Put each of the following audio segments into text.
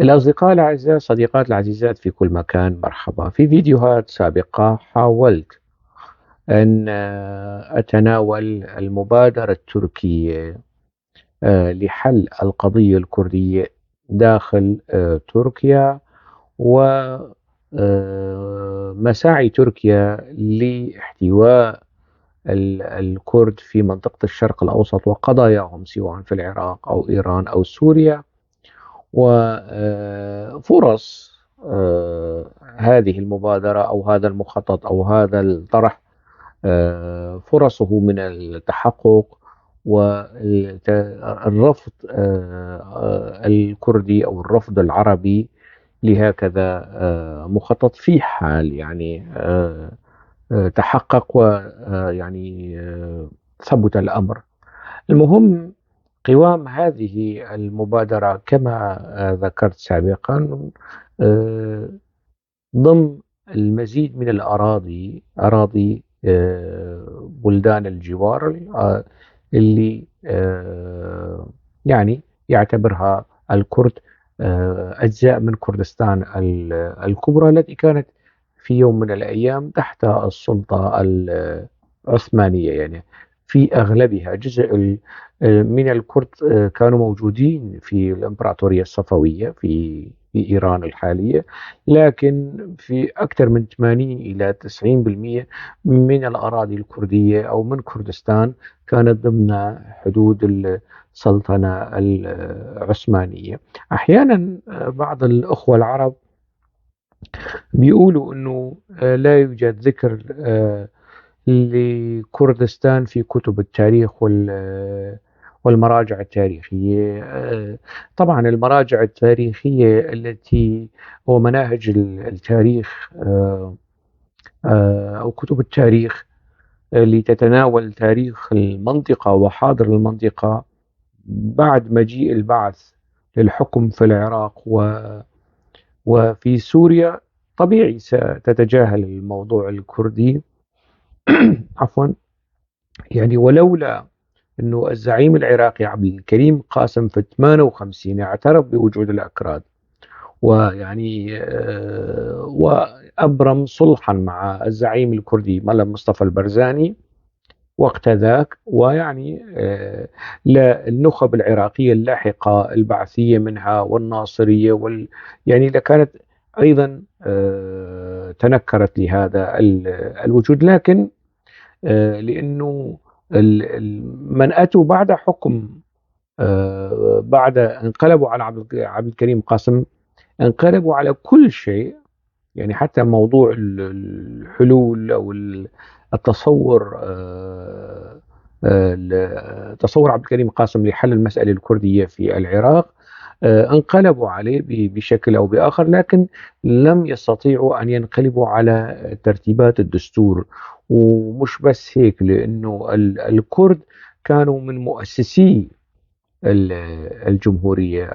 الأصدقاء الأعزاء، صديقات العزيزات في كل مكان، مرحبا. في فيديوهات سابقة حاولت أن أتناول المبادرة التركية لحل القضية الكردية داخل تركيا ومساعي تركيا لاحتواء الكرد في منطقة الشرق الأوسط وقضاياهم سواء في العراق أو إيران أو سوريا، وفرص هذه المبادرة أو هذا المخطط أو هذا الطرح، فرصه من التحقق والرفض الكردي أو الرفض العربي لهكذا مخطط في حال تحقق ويعني ثبت الأمر. المهم قوام هذه المبادرة كما ذكرت سابقا ضم المزيد من الأراضي، أراضي بلدان الجوار اللي يعتبرها الكرد أجزاء من كردستان الكبرى التي كانت في يوم من الأيام تحت السلطة العثمانية. في أغلبها جزء من الكرد كانوا موجودين في الإمبراطورية الصفوية في إيران الحالية، لكن في أكثر من 80 إلى 90% من الأراضي الكردية أو من كردستان كانت ضمن حدود السلطنة العثمانية. أحيانا بعض الأخوة العرب بيقولوا أنه لا يوجد ذكر لكردستان في كتب التاريخ والمراجع التاريخية. طبعا المراجع التاريخية التي هو مناهج التاريخ أو كتب التاريخ اللي تتناول تاريخ المنطقة وحاضر المنطقة بعد مجيء البعث للحكم في العراق وفي سوريا، طبيعي ستتجاهل الموضوع الكردي. عفوا، ولولا أنه الزعيم العراقي عبد الكريم قاسم في 58 اعترف بوجود الأكراد وأبرم صلحا مع الزعيم الكردي ملا مصطفى البرزاني وقت ذاك، للنخب العراقية اللاحقة البعثية منها والناصرية لكانت أيضا تنكرت لهذا الوجود. لكن لأنه من أتوا بعد حكم، بعد انقلبوا على عبد الكريم قاسم، انقلبوا على كل شيء، حتى موضوع الحلول أو التصور، تصور عبد الكريم قاسم لحل المسألة الكردية في العراق، انقلبوا عليه بشكل أو بآخر، لكن لم يستطيعوا أن ينقلبوا على ترتيبات الدستور. ومش بس هيك، لأنه الكرد كانوا من مؤسسي الجمهورية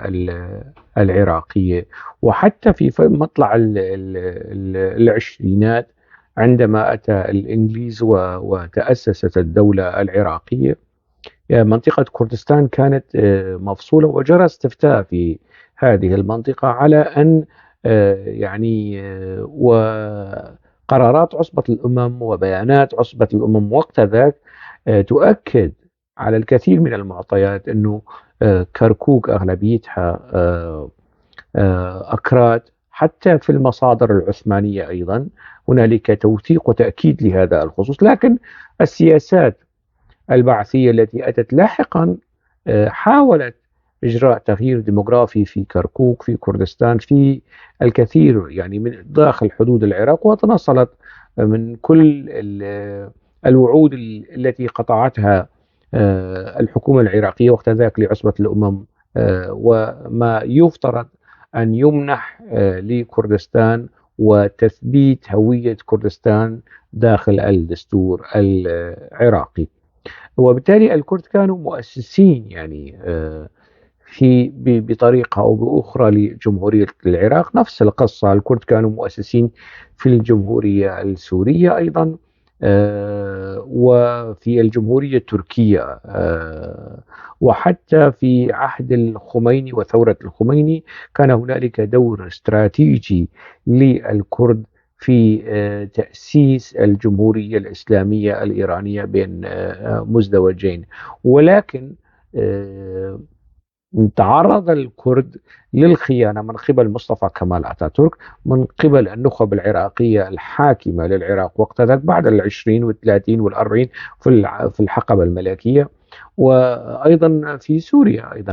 العراقية، وحتى في مطلع العشرينات عندما أتى الإنجليز وتأسست الدولة العراقية، منطقة كردستان كانت مفصولة، وجرى استفتاء في هذه المنطقة على أن، وقرارات عصبة الأمم وبيانات عصبة الأمم وقت ذاك، تؤكد على الكثير من المعطيات أنه، كركوك أغلبيتها، أكراد. حتى في المصادر العثمانية أيضا هنالك توثيق وتأكيد لهذا الخصوص. لكن السياسات البعثية التي أتت لاحقا، حاولت إجراء تغيير ديموغرافي في كركوك، في كردستان، في الكثير من داخل حدود العراق، وتنصلت من كل الوعود التي قطعتها، الحكومة العراقية وقت ذاك لعصبة الأمم، وما يفترض أن يمنح، لكردستان وتثبيت هوية كردستان داخل الدستور العراقي. وبالتالي الكرد كانوا مؤسسين بطريقة أو بأخرى لجمهورية العراق. نفس القصة، الكرد كانوا مؤسسين في الجمهورية السورية أيضا. وفي الجمهورية التركية، وحتى في عهد الخميني وثورة الخميني كان هنالك دور استراتيجي للكرد في تأسيس الجمهورية الإسلامية الإيرانية بين مزدوجين. ولكن تعرض الكرد للخيانة من قبل مصطفى كمال أتاتورك، من قبل النخب العراقية الحاكمة للعراق وقت ذاك بعد العشرين والثلاثين والأربعين في الحقبة الملكية، وأيضا في سوريا أيضا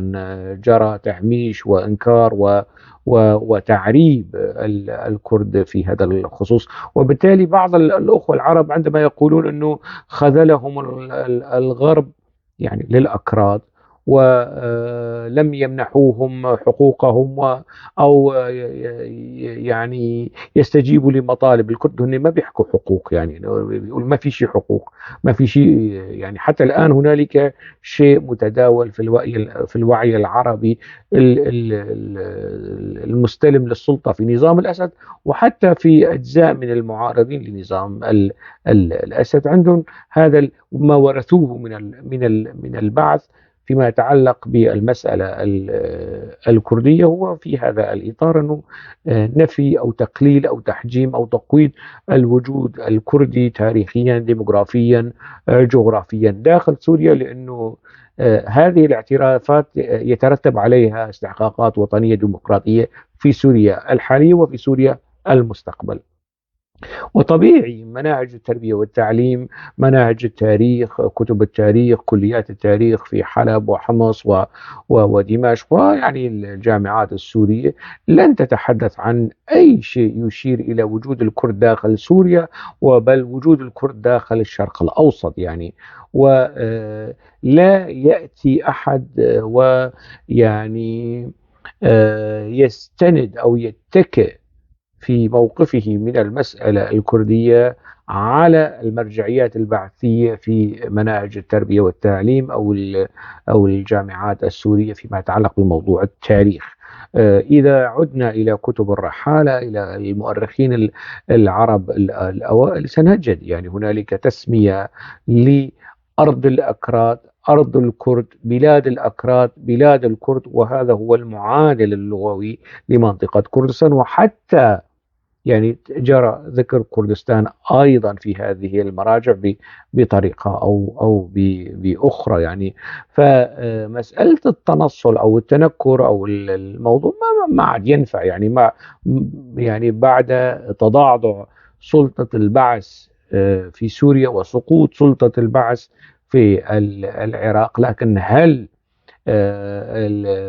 جرى تهميش وإنكار وتعريب الكرد في هذا الخصوص. وبالتالي بعض الأخوة العرب عندما يقولون أنه خذلهم الغرب يعني للأكراد ولم يمنحوهم حقوقهم أو يستجيبوا لمطالب الكرد، هن ما بيحكوا حقوق، بيقول ما في شيء حقوق، ما في شيء، حتى الآن هنالك شيء متداول في الوعي العربي المستلم للسلطة في نظام الأسد، وحتى في أجزاء من المعارضين لنظام الأسد عندهم هذا ما ورثوه من البعث فيما يتعلق بالمسألة الكردية، هو في هذا الإطار أنه نفي أو تقليل أو تحجيم أو تقويض الوجود الكردي تاريخيا ديموغرافيا جغرافيا داخل سوريا، لأنه هذه الاعترافات يترتب عليها استحقاقات وطنية ديمقراطية في سوريا الحالية وفي سوريا المستقبل. وطبيعي مناهج التربية والتعليم، مناهج التاريخ، كتب التاريخ، كليات التاريخ في حلب وحمص ودمشق ويعني الجامعات السورية لن تتحدث عن أي شيء يشير إلى وجود الكرد داخل سوريا، وبل وجود الكرد داخل الشرق الأوسط ولا يأتي أحد ويعني يستند أو يتكئ في موقفه من المسألة الكردية على المرجعيات البعثية في مناهج التربية والتعليم أو الجامعات السورية فيما يتعلق بموضوع التاريخ. إذا عدنا إلى كتب الرحالة، إلى المؤرخين العرب الأوائل، سنجد هنالك تسمية لأرض الأكراد، أرض الكرد، بلاد الأكراد، بلاد الكرد، وهذا هو المعادل اللغوي لمنطقة كردستان. وحتى جرى ذكر كردستان أيضا في هذه المراجع بطريقة أو بأخرى. فمسألة التنصل أو التنكر أو الموضوع ما عاد ينفع، بعد تضعضع سلطة البعث في سوريا وسقوط سلطة البعث في العراق. لكن هل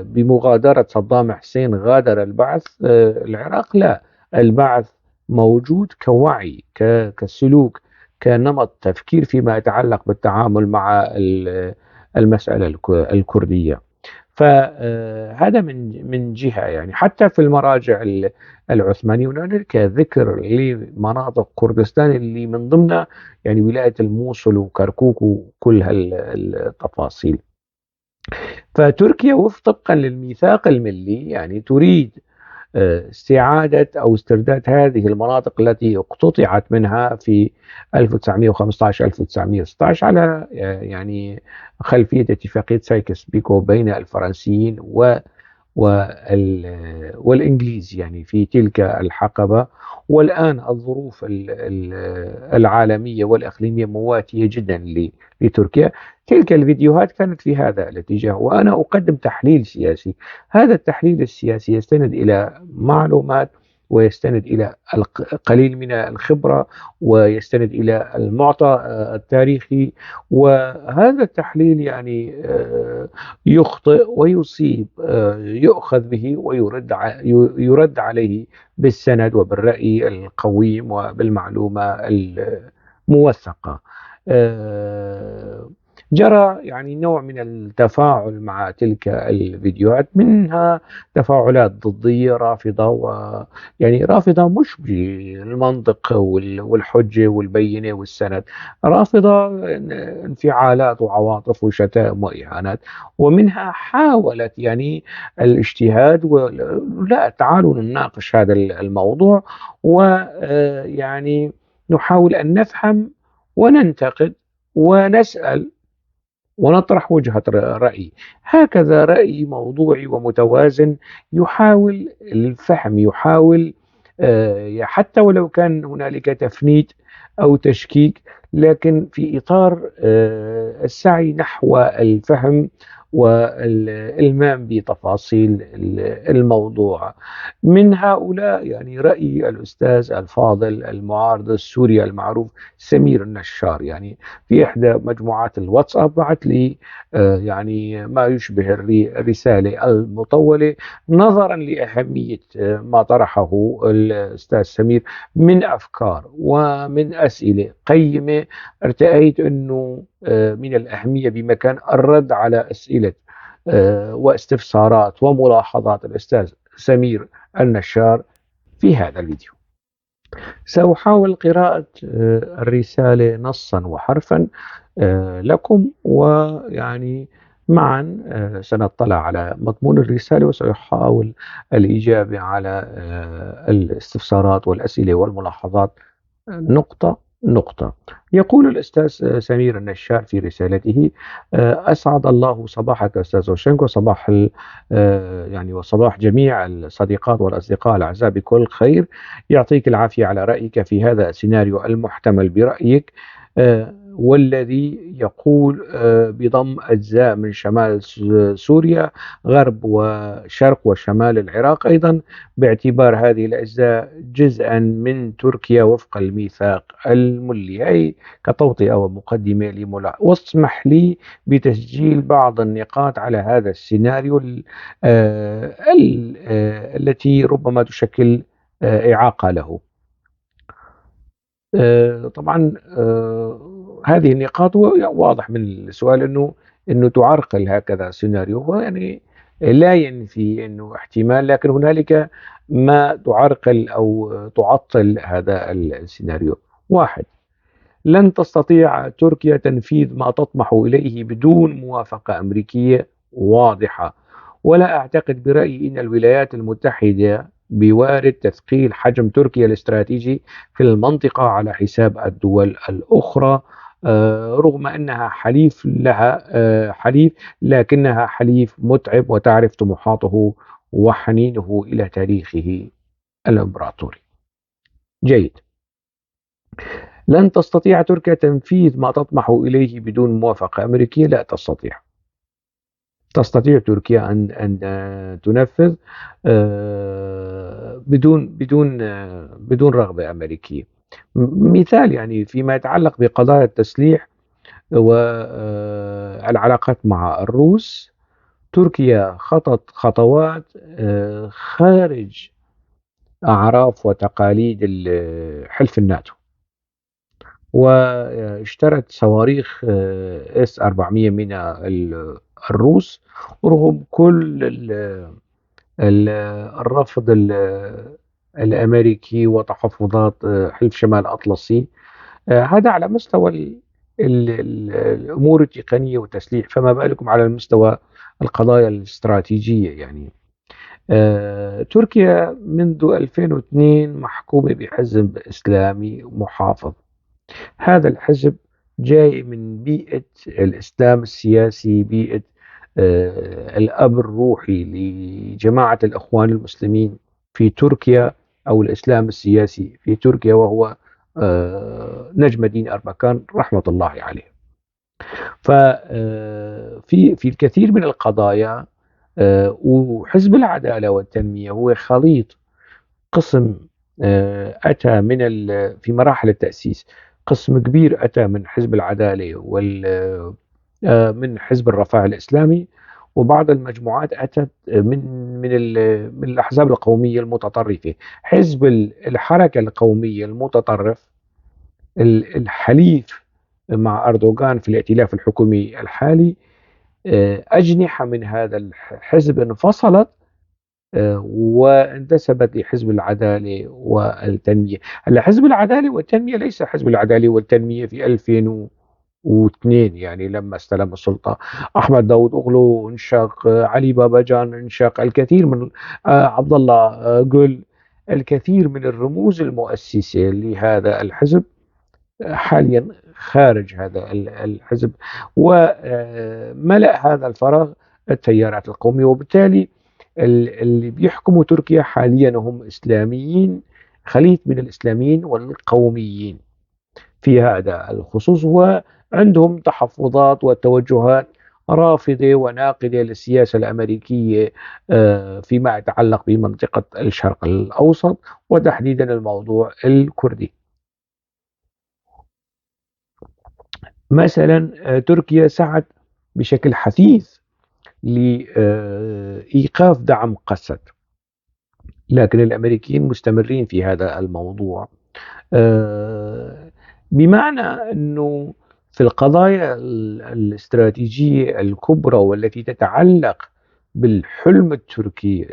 بمغادرة صدام حسين غادر البعث العراق؟ لا، البعث موجود كوعي، كسلوك، كنمط تفكير فيما يتعلق بالتعامل مع المسألة الكردية. فهذا من جهة. حتى في المراجع العثمانية هنالك ذكر لمناطق كردستان اللي من ضمنها ولاية الموصل وكركوك وكل هالتفاصيل. فتركيا وفقا للميثاق الملي تريد استعادة أو استرداد هذه المناطق التي اقتطعت منها في 1915 1916 على خلفية اتفاقية سايكس بيكو بين الفرنسيين والإنجليز في تلك الحقبة. والآن الظروف العالمية والإقليمية مواتية جدا لتركيا. تلك الفيديوهات كانت في هذا الاتجاه، وأنا أقدم تحليل سياسي. هذا التحليل السياسي يستند إلى معلومات، ويستند إلى القليل من الخبرة، ويستند إلى المعطى التاريخي. وهذا التحليل يخطئ ويصيب، يؤخذ به ويرد يرد عليه بالسند وبالرأي القويم وبالمعلومة الموثقة. جرى نوع من التفاعل مع تلك الفيديوهات، منها تفاعلات ضدية رافضة، رافضة مش بالمنطق والحجة والبينة والسند، رافضة انفعالات وعواطف وشتائم وإهانات، ومنها حاولت الاجتهاد لا تعالوا نناقش هذا الموضوع، نحاول أن نفهم وننتقد ونسأل ونطرح وجهة رأي. هكذا رأي موضوعي ومتوازن يحاول الفهم، يحاول حتى ولو كان هنالك تفنيد أو تشكيك، لكن في إطار السعي نحو الفهم والإلمام بتفاصيل الموضوع. من هؤلاء رأي الأستاذ الفاضل المعارض السوري المعروف سمير النشار، في إحدى مجموعات الواتساب بعث لي ما يشبه الرسالة المطولة، نظرا لأهمية ما طرحه الأستاذ سمير من أفكار ومن أسئلة قيمة. ارتأيت أنه من الأهمية بمكان الرد على أسئلة واستفسارات وملاحظات الأستاذ سمير النشار في هذا الفيديو. سأحاول قراءة الرسالة نصا وحرفا لكم، ويعني معا سنطلع على مضمون الرسالة، وسأحاول الإجابة على الاستفسارات والأسئلة والملاحظات نقطة نقطة. يقول الأستاذ سمير النشار في رسالته: أسعد الله صباحك أستاذ أوشنكو، وصباح جميع الصديقات والأصدقاء الأعزاء بكل خير. يعطيك العافية على رأيك في هذا السيناريو المحتمل برأيك، والذي يقول بضم أجزاء من شمال سوريا، غرب وشرق وشمال العراق أيضا، باعتبار هذه الأجزاء جزءا من تركيا وفق الميثاق الملي، أي كتوطئة ومقدمة لملاحظة. واسمح لي بتسجيل بعض النقاط على هذا السيناريو التي ربما تشكل إعاقة له. طبعا، هذه النقاط واضح من السؤال إنه تعرقل هكذا سيناريو، هو لا ينفي إنه احتمال، لكن هنالك ما تعرقل أو تعطل هذا السيناريو. 1، لن تستطيع تركيا تنفيذ ما تطمح إليه بدون موافقة أمريكية واضحة، ولا أعتقد برأيي أن الولايات المتحدة بوارد تثقيل حجم تركيا الاستراتيجي في المنطقة على حساب الدول الأخرى، رغم أنها حليف لها، حليف، لكنها حليف متعب وتعرف طموحاته وحنينه إلى تاريخه الإمبراطوري. جيد. لن تستطيع تركيا تنفيذ ما تطمح إليه بدون موافقة أمريكية، لا تستطيع. تستطيع تركيا أن تنفذ بدون رغبة أمريكية. مثال فيما يتعلق بقضايا التسليح والعلاقات مع الروس، تركيا خطت خطوات خارج أعراف وتقاليد حلف الناتو، واشترت صواريخ اس 400 من الروس رغم كل الرفض الأمريكي وتحفظات حلف شمال الأطلسي. هذا على مستوى الأمور التقنية والتسليح، فما بالكم على المستوى القضايا الاستراتيجية. تركيا منذ 2002 محكومة بحزب إسلامي محافظ. هذا الحزب جاي من بيئة الإسلام السياسي، بيئة الأب الروحي لجماعة الإخوان المسلمين في تركيا أو الإسلام السياسي في تركيا، وهو نجم الدين أربكان رحمة الله عليه. في الكثير من القضايا، وحزب العدالة والتنمية هو خليط قسم، أتى من في مراحل التأسيس، قسم كبير أتى من حزب العدالة من حزب الرفاه الإسلامي، وبعض المجموعات أتت من الأحزاب القومية المتطرفة. حزب الحركة القومية المتطرف الحليف مع أردوغان في الائتلاف الحكومي الحالي، أجنحة من هذا الحزب انفصلت، وانتسبت لحزب العدالة والتنمية. هلا حزب العدالة والتنمية ليس حزب العدالة والتنمية في 2002، لما استلم السلطة أحمد داود أوغلو انشق، علي باباجان انشق، الكثير من، عبد الله، جول، الكثير من الرموز المؤسسة لهذا الحزب، حاليا خارج هذا الحزب، وملأ هذا الفراغ التيارات القومية. وبالتالي اللي بيحكموا تركيا حاليا هم إسلاميين، خليط من الإسلاميين والقوميين في هذا الخصوص، وعندهم تحفظات وتوجهات رافضة وناقدة للسياسة الأمريكية فيما يتعلق بمنطقة الشرق الأوسط وتحديدا الموضوع الكردي. مثلا تركيا سعت بشكل حثيث لإيقاف دعم قسد، لكن الأمريكيين مستمرين في هذا الموضوع، بمعنى أنه في القضايا الاستراتيجية الكبرى والتي تتعلق بالحلم التركي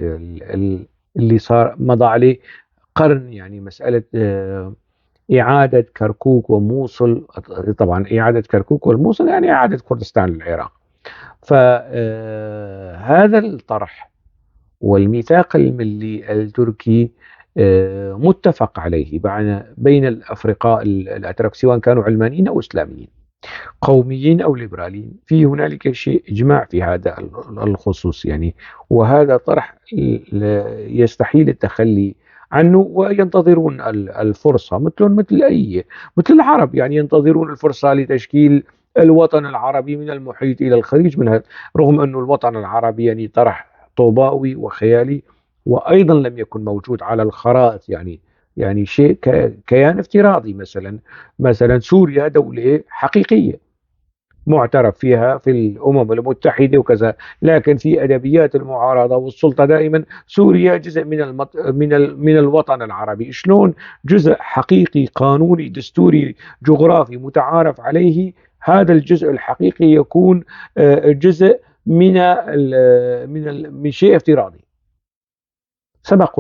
اللي صار مضى عليه قرن، يعني مسألة إعادة كركوك وموصل، طبعا إعادة كركوك والموصل يعني إعادة كردستان للعراق. فهذا الطرح والميثاق الملي التركي متفق عليه بين الأفرقاء الأتراك، سواء كانوا علمانيين أو إسلاميين، قوميين أو ليبراليين، في هنالك شيء إجماع في هذا الخصوص وهذا طرح يستحيل التخلي عنه، وينتظرون الفرصة مثل العرب، ينتظرون الفرصة لتشكيل الوطن العربي من المحيط إلى الخليج، رغم أنه الوطن العربي طرح طوباوي وخيالي، وأيضا لم يكن موجود على الخرائط، يعني شيء كيان افتراضي. مثلا سوريا دولة حقيقية معترف فيها في الأمم المتحدة وكذا، لكن في أدبيات المعارضة والسلطة دائما سوريا جزء من الوطن العربي. شلون جزء حقيقي قانوني دستوري جغرافي متعارف عليه، هذا الجزء الحقيقي يكون جزء من شيء افتراضي سبق.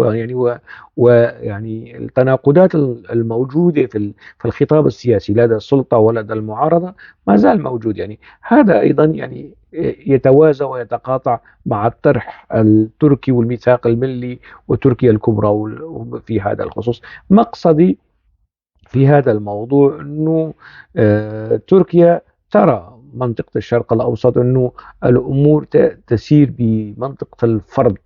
ويعني التناقضات الموجودة في الخطاب السياسي لدى السلطة ولدى المعارضة ما زال موجود. هذا أيضا يتوازى ويتقاطع مع الطرح التركي والميثاق الملي وتركيا الكبرى في هذا الخصوص. مقصدي في هذا الموضوع أنه تركيا ترى منطقة الشرق الأوسط أنه الأمور تسير بمنطقة الفرض،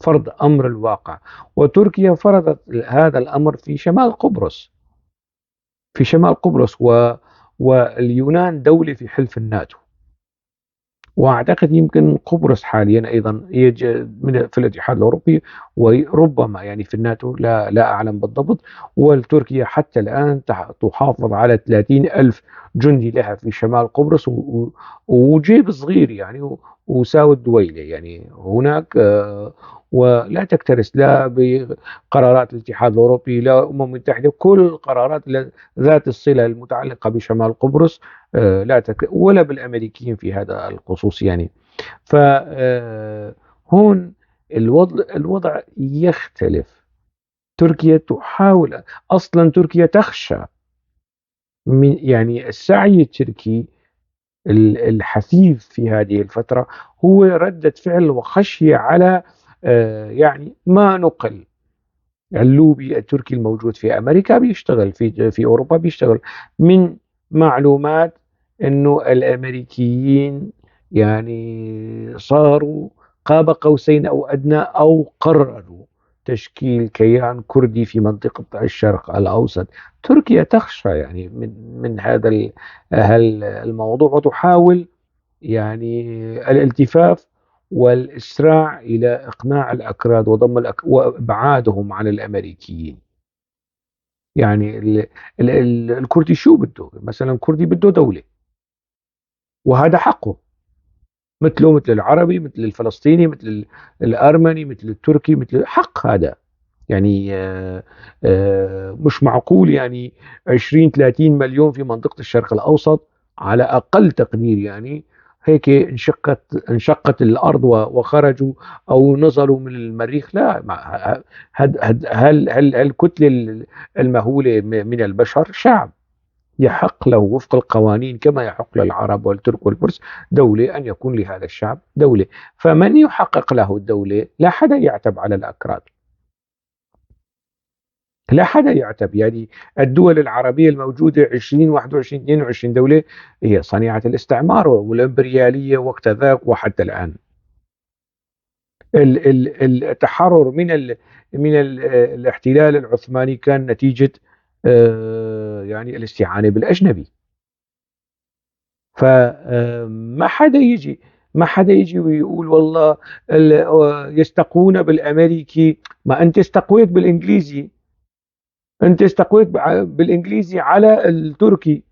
فرض أمر الواقع، وتركيا فرضت هذا الأمر في شمال قبرص، في شمال قبرص واليونان دولة في حلف الناتو، وأعتقد يمكن قبرص حاليا أيضا في الاتحاد الأوروبي وربما في الناتو، لا أعلم بالضبط. والتركيا حتى الآن تحافظ على 30,000 جندي لها في شمال قبرص وجيب صغير وساوي الدويلة هناك، ولا تكترث لا بقرارات الاتحاد الأوروبي لا الأمم المتحدة، كل القرارات ذات الصلة المتعلقة بشمال قبرص، لا ولا بالأمريكيين في هذا الخصوص. هون الوضع يختلف. تركيا تحاول أصلا، تركيا تخشى من السعي التركي الحثيث في هذه الفترة هو ردة فعل وخشية على ما نقل. اللوبي التركي الموجود في أمريكا بيشتغل، في أوروبا بيشتغل، من معلومات أنه الأمريكيين صاروا قاب قوسين أو أدنى أو قرروا تشكيل كيان كردي في منطقة الشرق الأوسط. تركيا تخشى من هذا الموضوع، وتحاول الالتفاف والإسراع إلى إقناع الأكراد وضم وإبعادهم عن الأمريكيين. الكردي شو بده؟ مثلا الكردي بده دولة، وهذا حقه، مثله مثل العربي، مثل الفلسطيني، مثل الأرمني، مثل التركي، مثل حق هذا. مش معقول 20-30 مليون في منطقة الشرق الأوسط على أقل تقدير، هيك انشقت الأرض وخرجوا أو نزلوا من المريخ. لا، هل الكتلة المهولة من البشر شعب يحق له وفق القوانين كما يحق للعرب والترك والفرس دولة، أن يكون لهذا الشعب دولة. فمن يحقق له الدولة؟ لا حدا يعتب على الأكراد. لا حدا يعتب. يعني الدول العربية الموجودة 20، 21، 22 دولة هي صنيعة الاستعمار والإمبريالية وقت ذاك وحتى الآن. التحرر من الاحتلال العثماني كان نتيجة يعني الاستعانة بالأجنبي. فما حدا يجي، ما حدا يجي ويقول والله يستقون بالأمريكي. ما أنت استقويت بالإنجليزي، أنت استقويت بالإنجليزي على التركي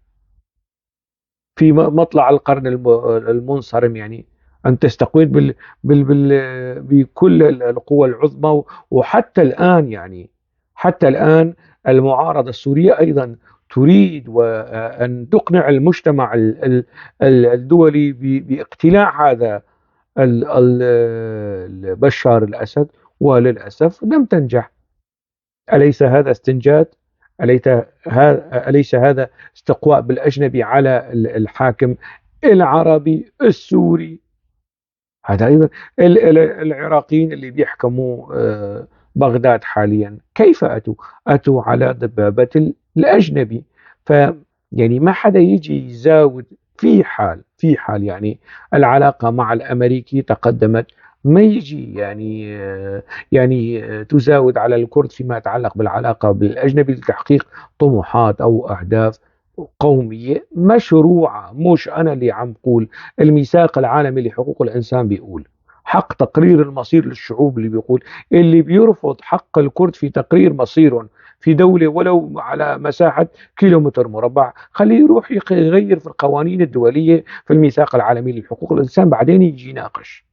في مطلع القرن المنصرم. يعني أنت استقويت بكل القوى العظمى. وحتى الآن، يعني حتى الآن المعارضة السورية أيضا تريد أن تقنع المجتمع الدولي باقتلاع هذا بشار الأسد، وللأسف لم تنجح. أليس هذا استنجاد؟ أليس هذا استقواء بالأجنبي على الحاكم العربي السوري؟ هذا أيضا العراقيين اللي بيحكموا بغداد حاليا كيف أتوا؟ أتوا على دبابة الأجنبي. ف يعني ما حدا يجي يزاود. في حال يعني العلاقة مع الأمريكي تقدمت، ما يجي تزاود على الكرد فيما يتعلق بالعلاقة بالأجنبي لتحقيق طموحات أو أهداف قومية مشروعة. مش أنا اللي عم قول، الميثاق العالمي لحقوق الإنسان بيقول حق تقرير المصير للشعوب، اللي بيقول اللي بيرفض حق الكرد في تقرير مصيرهم في دولة ولو على مساحة كيلومتر مربع خليه يروح يغير في القوانين الدولية في الميثاق العالمي لحقوق الإنسان، بعدين يجي يناقش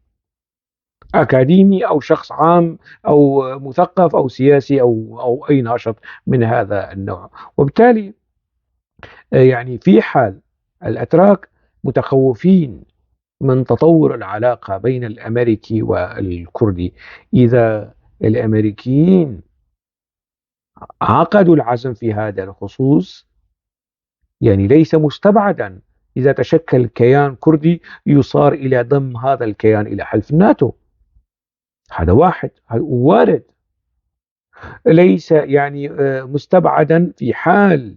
أكاديمي أو شخص عام أو مثقف أو سياسي أو أي ناشط من هذا النوع. وبالتالي في حال الأتراك متخوفين من تطور العلاقة بين الأمريكي والكردي، إذا الأمريكيين عقدوا العزم في هذا الخصوص ليس مستبعدا إذا تشكل كيان كردي يصار إلى ضم هذا الكيان إلى حلف الناتو. هذا واحد، هذا وارد. ليس مستبعدا في حال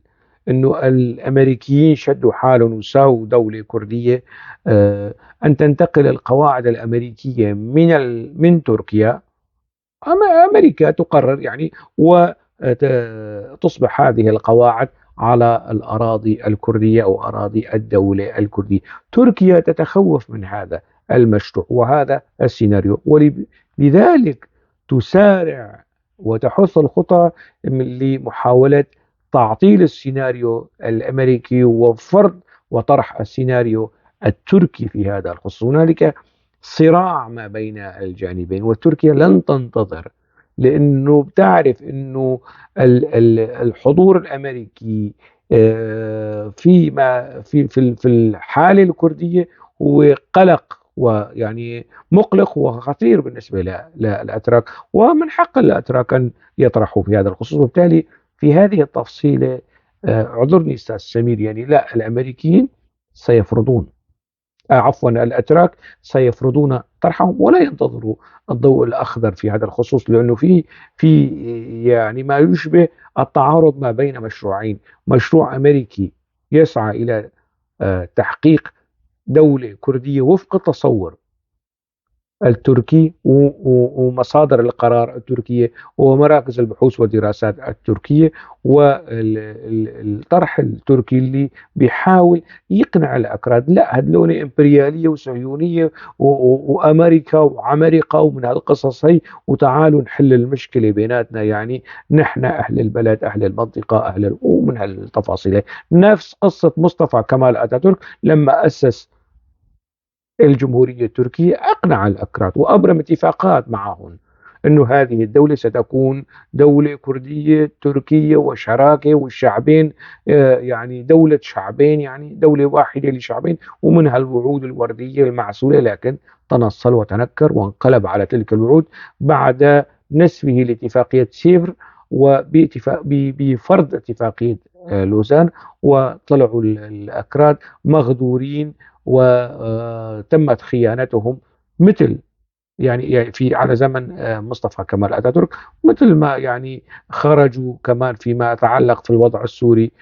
أنه الأمريكيين شدوا حالهم وساووا دولة كردية، أن تنتقل القواعد الأمريكية من تركيا. أمريكا تقرر وتصبح هذه القواعد على الأراضي الكردية أو أراضي الدولة الكردية. تركيا تتخوف من هذا المشروع وهذا السيناريو، ولذلك تسارع وتحث الخطى لمحاولة تعطيل السيناريو الأمريكي وفرض وطرح السيناريو التركي في هذا الخصوص. هنالك صراع ما بين الجانبين، وتركيا لن تنتظر، لأنه بتعرف أنه الحضور الأمريكي في الحالة الكردية هو قلق ويعني مقلق وخطير بالنسبة للأتراك، ومن حق الأتراك أن يطرحوا في هذا الخصوص. وبالتالي في هذه التفصيلة، اعذرني أستاذ سمير، لا، الأمريكيين سيفرضون، عفوا، الأتراك سيفرضون طرحهم ولا ينتظروا الضوء الأخضر في هذا الخصوص، لأنه في ما يشبه التعارض ما بين مشروعين، مشروع أمريكي يسعى إلى تحقيق دولة كردية وفق التصور التركي ومصادر القرار التركية ومراكز البحوث والدراسات التركية، والطرح التركي اللي بيحاول يقنع الأكراد لا هدلون إمبريالية وصهيونية وأمريكا وعمريقة ومن هالقصص هي، وتعالوا نحل المشكلة بيناتنا، نحن أهل البلد أهل المنطقة أهل ومن هالتفاصيل هي. نفس قصة مصطفى كمال أتاتورك لما أسس الجمهورية التركية أقنع الأكراد وأبرم اتفاقات معهم أنه هذه الدولة ستكون دولة كردية تركية وشراكة، والشعبين، يعني دولة شعبين، يعني دولة واحدة لشعبين، ومنها الوعود الوردية المعسولة، لكن تنصل وتنكر وانقلب على تلك الوعود بعد نسفه لاتفاقية سيفر بفرض اتفاقية لوزان، وطلعوا الأكراد مغدورين وتمت خيانتهم مثل يعني في على زمن مصطفى كمال أتاتورك، مثل ما يعني خرجوا كمان فيما يتعلق في الوضع السوري،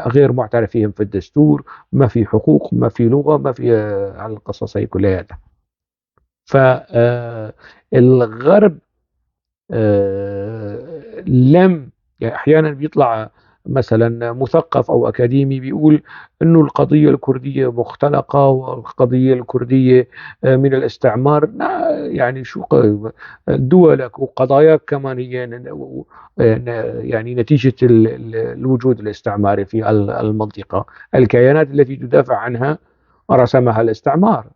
غير معترف فيهم في الدستور، ما في حقوق، ما في لغة، ما في على القصص هي كلياتها. فالغرب لم يعني أحيانا بيطلع مثلا مثقف أو أكاديمي بيقول أنه القضية الكردية مختلقة والقضية الكردية من الاستعمار. لا، يعني شو دولك وقضاياك كمان هي نتيجة الوجود الاستعماري في المنطقة، الكيانات التي تدافع عنها رسمها الاستعمار.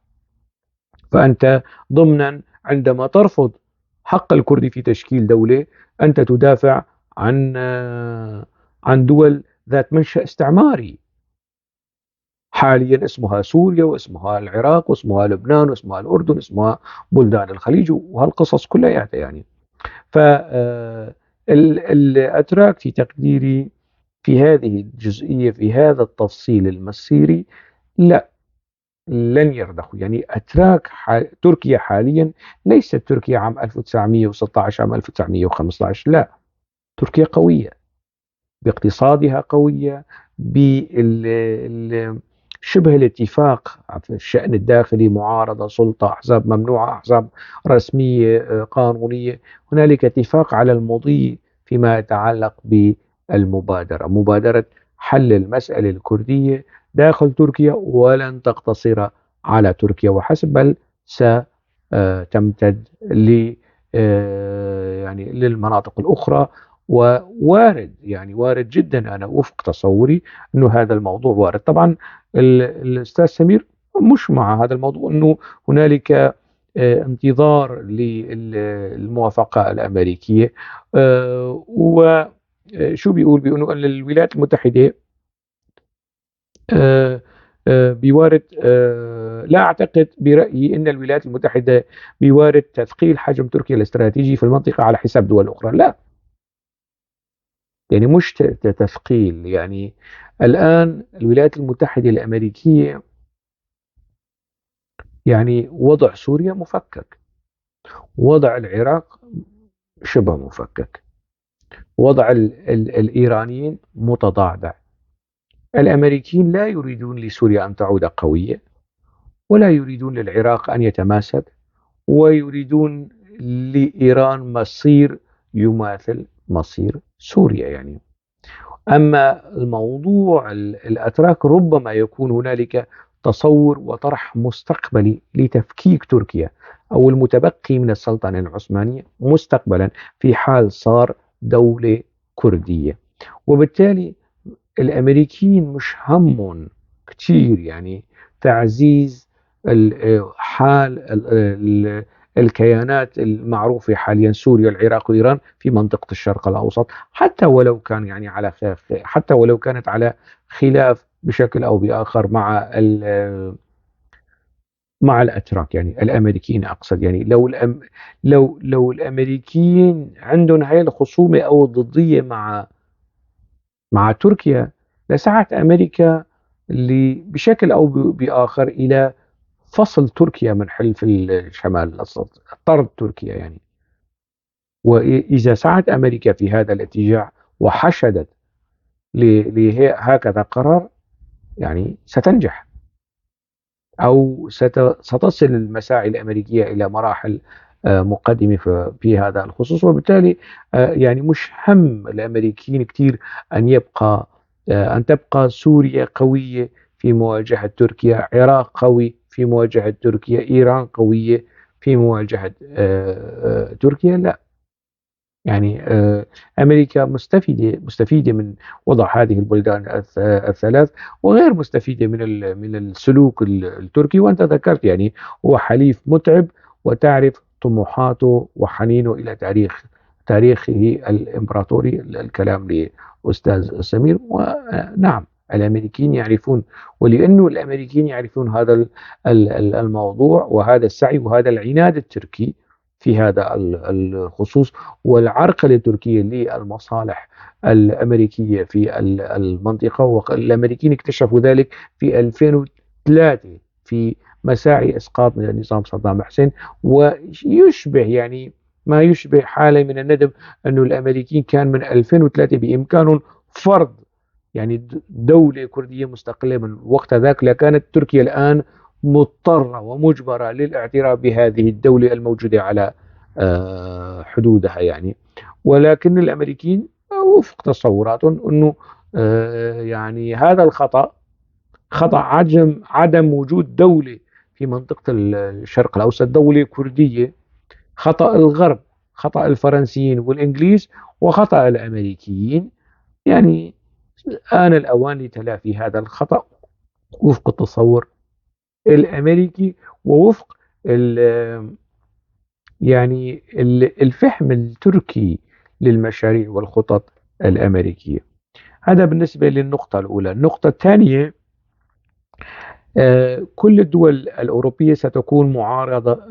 فأنت ضمنا عندما ترفض حق الكردي في تشكيل دولة أنت تدافع عن دول ذات منشأ استعماري حاليا اسمها سوريا واسمها العراق واسمها لبنان واسمها الأردن واسمها بلدان الخليج وهالقصص كلها. الأتراك في تقديري في هذه الجزئية في هذا التفصيل المصيري لا، لن يرضخوا. أتراك تركيا حاليا ليست تركيا عام 1916 عام 1915، لا، تركيا قوية باقتصادها، قوية شبه الاتفاق في الشأن الداخلي، معارضة، سلطة، أحزاب ممنوعة، أحزاب رسمية، قانونية، هنالك اتفاق على المضي فيما يتعلق بالمبادرة، مبادرة حل المسألة الكردية داخل تركيا، ولن تقتصر على تركيا وحسب، بل ستمتد للمناطق الأخرى. ووارد، وارد جدا، أنا وفق تصوري أنه هذا الموضوع وارد. طبعا الأستاذ سمير مش مع هذا الموضوع، أنه هنالك انتظار للموافقة الأمريكية. وشو بيقول؟ بيقولوا أن الولايات المتحدة، بوارد، لا أعتقد برأيي أن الولايات المتحدة بوارد تثقيل حجم تركيا الاستراتيجي في المنطقة على حساب دول أخرى. لا، مش تثقيل. الآن الولايات المتحدة الأمريكية وضع سوريا مفكك، وضع العراق شبه مفكك، وضع الإيرانيين متضعضع. الأمريكيين لا يريدون لسوريا أن تعود قوية، ولا يريدون للعراق أن يتماسك، ويريدون لإيران مصير يماثل مصير سوريا. أما الموضوع الأتراك ربما يكون هنالك تصور وطرح مستقبلي لتفكيك تركيا أو المتبقي من السلطنة العثمانية مستقبلا في حال صار دولة كردية، وبالتالي الأمريكيين مش همهم كتير تعزيز حال الكيانات المعروفة حاليا سوريا العراق وإيران في منطقة الشرق الأوسط، حتى ولو كان يعني على خلاف، حتى ولو كانت على خلاف بشكل أو بآخر مع الأتراك، يعني الأمريكيين أقصد. لو الأمريكيين عندهم هاي الخصومة أو الضدية مع تركيا لسعت أمريكا بشكل أو بآخر إلى فصل تركيا من حلف الشمال الأوسط، طرد تركيا. وإذا سعت أمريكا في هذا الاتجاه وحشدت لهكذا قرار ستنجح، أو ستصل المساعي الأمريكية إلى مراحل مقدمة في هذا الخصوص. وبالتالي مش هم الأمريكيين كتير أن تبقى سوريا قوية في مواجهة تركيا، عراق قوي في مواجهة تركيا، إيران قوية في مواجهة تركيا. لا، أمريكا مستفيدة من وضع هذه البلدان الثلاث، وغير مستفيدة من السلوك التركي. وأنت ذكرت هو حليف متعب، وتعرف طموحاته وحنينه إلى تاريخه الإمبراطوري. الكلام لأستاذ سمير. ونعم الأمريكيين يعرفون، ولأنه الأمريكيين يعرفون هذا الموضوع وهذا السعي وهذا العناد التركي في هذا الخصوص، والعرقلة التركية للمصالح الأمريكية في المنطقة. والأمريكيين اكتشفوا ذلك في 2003 في مساعي إسقاط نظام صدام حسين، ويشبه يعني ما يشبه حالة من الندم أنه الأمريكيين كان من 2003 بإمكانهم فرض يعني دولة كردية مستقلة من وقت ذاك، لكانت تركيا الآن مضطرة ومجبرة للاعتراف بهذه الدولة الموجودة على حدودها يعني. ولكن الأمريكيين وفق تصوراتهم أنه يعني هذا الخطأ، خطأ عدم وجود دولة في منطقة الشرق الأوسط، دولة كردية، خطأ الغرب، خطأ الفرنسيين والإنجليز وخطأ الأمريكيين. يعني آن الأوان لتلافي هذا الخطأ وفق التصور الأمريكي ووفق الفهم التركي للمشاريع والخطط الأمريكية. هذا بالنسبة للنقطة الأولى. النقطة الثانية، كل الدول الأوروبية ستكون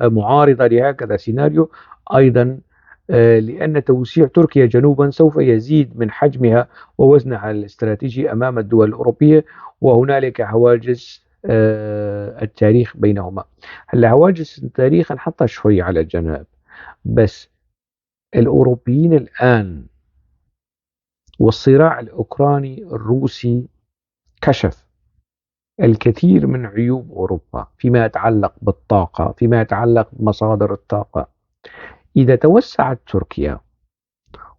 معارضة لهكذا سيناريو أيضا، لأن توسيع تركيا جنوبا سوف يزيد من حجمها ووزنها الاستراتيجي أمام الدول الأوروبية، وهنالك هواجس التاريخ بينهما. هلا هواجس التاريخ نحطها شوي على جنب، بس الأوروبيين الآن والصراع الأوكراني الروسي كشف الكثير من عيوب أوروبا فيما يتعلق بالطاقة، فيما يتعلق بمصادر الطاقة. إذا توسعت تركيا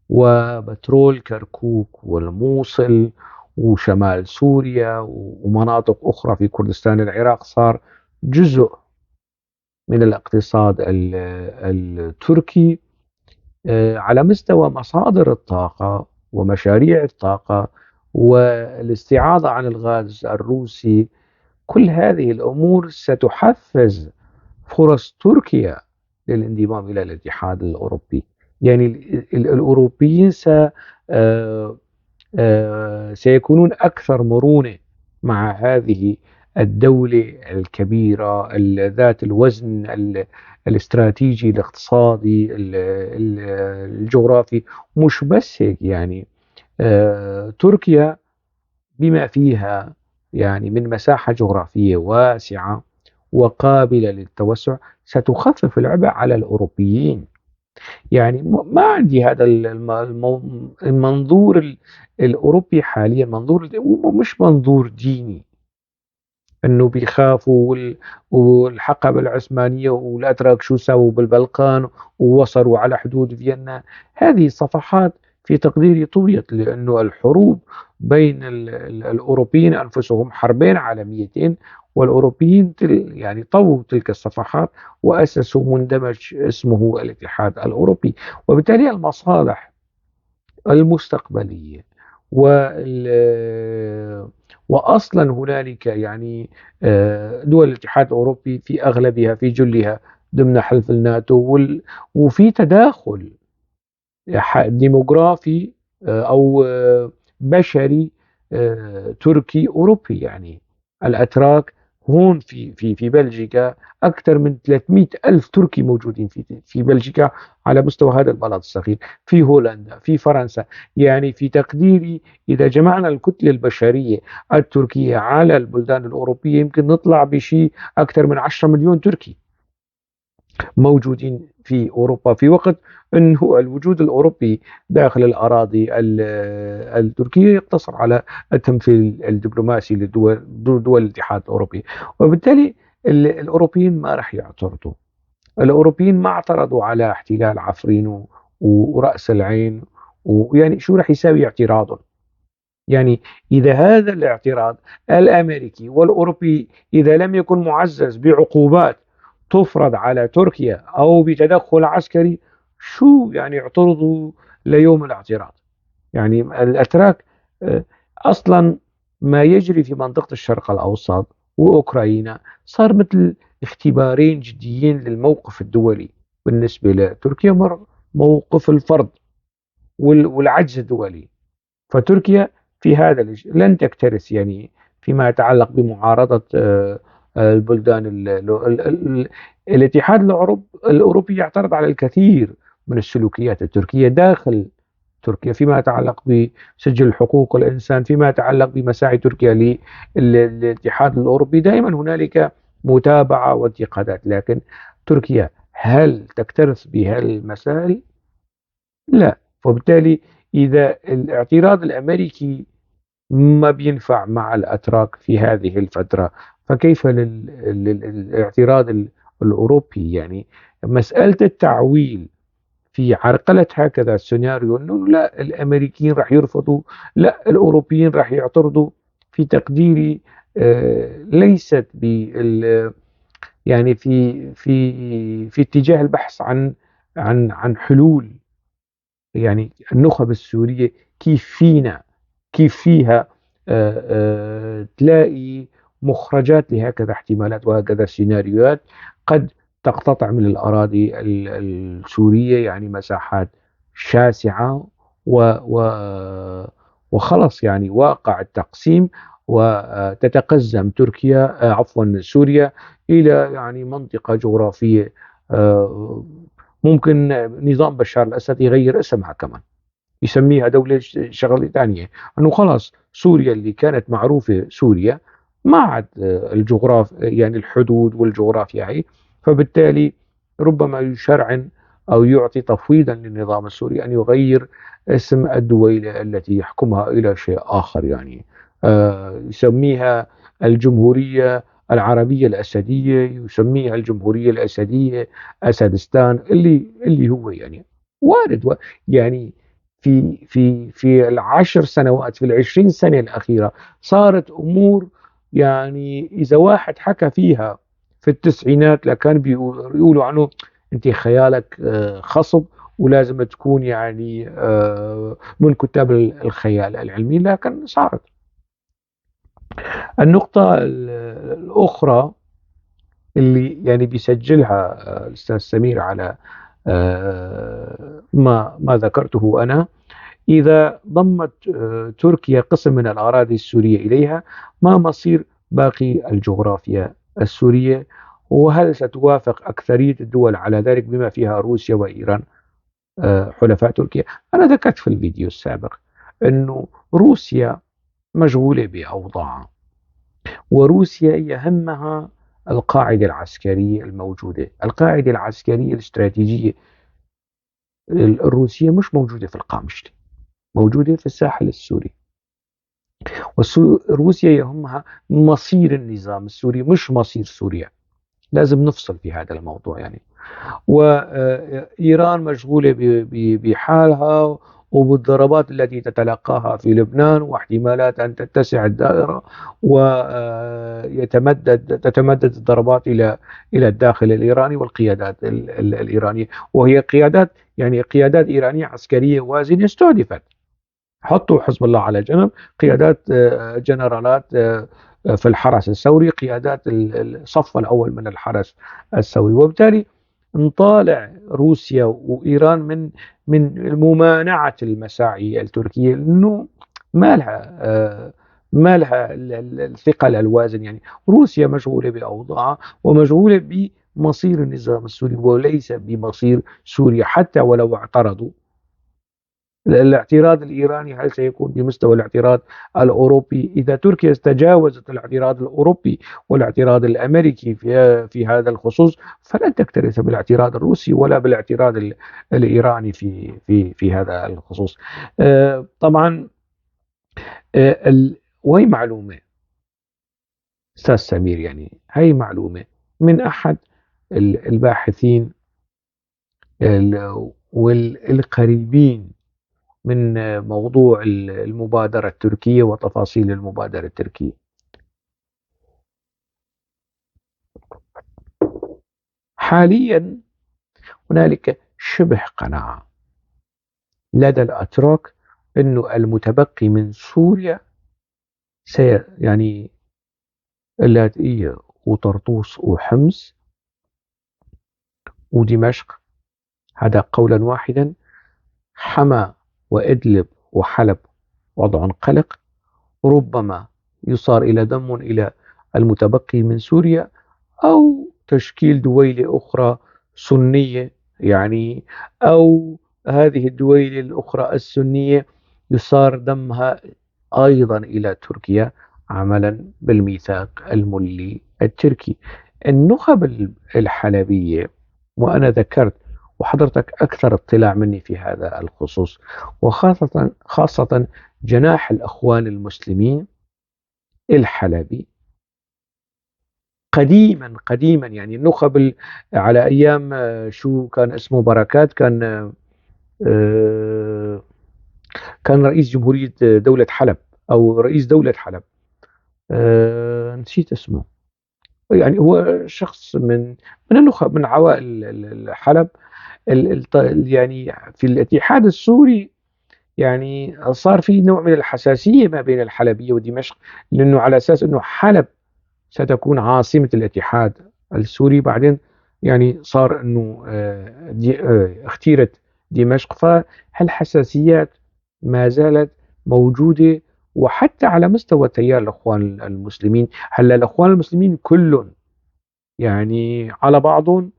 وبترول كركوك والموصل وشمال سوريا ومناطق أخرى في كردستان العراق صار جزء من الاقتصاد التركي، على مستوى مصادر الطاقة ومشاريع الطاقة والاستعاضة عن الغاز الروسي، كل هذه الأمور ستحفز فرص تركيا للانضمام إلى الاتحاد الأوروبي. يعني الأوروبيين سيكونون أكثر مرونة مع هذه الدولة الكبيرة ذات الوزن الاستراتيجي الاقتصادي الجغرافي. مش بس هيك، تركيا بما فيها من مساحة جغرافية واسعة وقابلة للتوسع ستخفف العبء على الأوروبيين. ما عندي هذا المنظور الأوروبي حاليا، منظور مش منظور ديني أنه بيخافوا والحقبة العثمانية والأتراك شو سووا بالبلقان ووصلوا على حدود فيينا. هذه الصفحات في تقديري طويت، لأنه الحروب بين الأوروبيين أنفسهم حربين عالميتين، والأوروبيين طووا تلك الصفحات وأسسوا مندمج اسمه الاتحاد الأوروبي. وبالتالي المصالح المستقبلية وأصلا هنالك دول الاتحاد الأوروبي في أغلبها في جلها ضمن حلف الناتو، وفي تداخل ديموغرافي أو بشري تركي أوروبي. الأتراك هون في بلجيكا أكثر من 300 ألف تركي موجودين في بلجيكا على مستوى هذا البلد الصغير، في هولندا، في فرنسا. في تقديري إذا جمعنا الكتلة البشرية التركية على البلدان الأوروبية يمكن نطلع بشيء أكثر من 10 مليون تركي موجودين في أوروبا، في وقت أنه الوجود الأوروبي داخل الأراضي التركية يقتصر على التمثيل الدبلوماسي لدول دول الاتحاد الأوروبي. وبالتالي الأوروبيين ما راح يعترضوا. الأوروبيين ما اعترضوا على احتلال عفرين ورأس العين، ويعني شو راح يساوي اعتراضهم؟ إذا هذا الاعتراض الأمريكي والأوروبي إذا لم يكن معزز بعقوبات تفرض على تركيا أو بتدخل عسكري، شو اعترضوا ليوم الاعتراض؟ الأتراك، أصلا ما يجري في منطقة الشرق الأوسط وأوكرانيا صار مثل اختبارين جديين للموقف الدولي بالنسبة لتركيا، موقف الفرد والعجز الدولي. فتركيا في هذا لن تكترث فيما يتعلق بمعارضة، البلدان الاتحاد الأوروبي يعترض على الكثير من السلوكيات التركية داخل تركيا فيما يتعلق بسجل حقوق الإنسان، فيما يتعلق بمساعي تركيا للاتحاد الأوروبي. دائما هنالك متابعة وانتقادات، لكن تركيا هل تكترث بهالمسائل؟ لا. وبالتالي إذا الاعتراض الأمريكي ما بينفع مع الأتراك في هذه الفترة، فكيف للاعتراض الأوروبي؟ مسألة التعويل في عرقلة هكذا سيناريو أنه لا الأمريكيين راح يرفضوا، لا الأوروبيين راح يعترضوا، في تقديري ليست بال يعني في في في اتجاه البحث عن حلول. النخب السورية كيف فيها تلاقي مخرجات لهكذا احتمالات وهكذا سيناريوهات قد تقتطع من الأراضي السورية مساحات شاسعة وخلص واقع التقسيم، وتتقزم سوريا إلى منطقة جغرافية، ممكن نظام بشار الأسد يغير اسمها كمان، يسميها دولة شغلة ثانية، أنه خلص سوريا اللي كانت معروفة سوريا ما عاد الجغراف يعني الحدود والجغرافيا هي، فبالتالي ربما يشرعن أو يعطي تفويضا للنظام السوري أن يغير اسم الدويلة التي يحكمها إلى شيء آخر، يسميها الجمهورية العربية الأسدية، يسميها الجمهورية الأسدية أسدستان، اللي هو وارد في في في العشر سنوات، في 20 سنة الأخيرة صارت أمور إذا واحد حكى فيها في التسعينات لكان بيقولوا عنه أنت خيالك خصب ولازم تكون من كتاب الخيال العلمي، لكن صارت. النقطة الأخرى اللي بيسجلها الأستاذ سمير على ما ذكرته أنا، إذا ضمت تركيا قسم من الأراضي السورية إليها، ما مصير باقي الجغرافيا السورية؟ وهل ستوافق أكثرية الدول على ذلك بما فيها روسيا وإيران حلفاء تركيا؟ أنا ذكرت في الفيديو السابق أنه روسيا مشغولة بأوضاعها، وروسيا يهمها القاعدة العسكرية الموجودة، القاعدة العسكرية الاستراتيجية الروسية مش موجودة في القامشلي، موجودة في الساحل السوري. وروسيا يهمها مصير النظام السوري مش مصير سوريا، لازم نفصل في هذا الموضوع. وإيران مشغولة بحالها وبالضربات التي تتلقاها في لبنان، واحتمالات أن تتسع الدائرة ويتمدد، تتمدد الضربات إلى الداخل الإيراني والقيادات الإيرانية، وهي قيادات إيرانية عسكرية وازنة استهدفت. حطوا حزب الله على جنب، قيادات جنرالات في الحرس الثوري، قيادات الصف الأول من الحرس الثوري، وبالتالي نطالع روسيا وإيران من ممانعة المساعي التركية، لأنه ما لها الثقل الوازن. روسيا مشغولة بأوضاعها ومشغولة بمصير النظام السوري وليس بمصير سوريا، حتى ولو اعترضوا. الاعتراض الإيراني هل سيكون بمستوى الاعتراض الأوروبي؟ إذا تركيا تجاوزت الاعتراض الأوروبي والاعتراض الأمريكي في هذا الخصوص، فلن تكترث بالاعتراض الروسي ولا بالاعتراض الإيراني في هذا الخصوص. طبعا، وهي معلومة أستاذ سمير، هي معلومة من أحد الباحثين والقريبين من موضوع المبادرة التركية وتفاصيل المبادرة التركية. حاليا هنالك شبه قناعة لدى الأتراك أنه المتبقي من سوريا اللاذقية وطرطوس وحمص ودمشق، هذا قولا واحدا. حما وإدلب وحلب وضع قلق، ربما يصار إلى ضم إلى المتبقي من سوريا أو تشكيل دويلة أخرى سنية، أو هذه الدويلة الأخرى السنية يصار ضمها أيضا إلى تركيا عملا بالميثاق الملي التركي. النخب الحلبية، وأنا ذكرت وحضرتك أكثر اطلاع مني في هذا الخصوص، وخاصة جناح الأخوان المسلمين الحلبي قديما قديما، يعني النخب على أيام شو كان اسمه بركات، كان رئيس جمهورية دولة حلب أو رئيس دولة حلب، نسيت اسمه، يعني هو شخص من النخب من عوائل حلب. يعني في الاتحاد السوري يعني صار في نوع من الحساسية ما بين الحلبية ودمشق، لأنه على أساس أنه حلب ستكون عاصمة الاتحاد السوري، بعدين يعني صار أنه اختيرت دمشق. فهالحساسيات ما زالت موجودة، وحتى على مستوى تيار الأخوان المسلمين. هلا الأخوان المسلمين كلهم يعني على بعضهم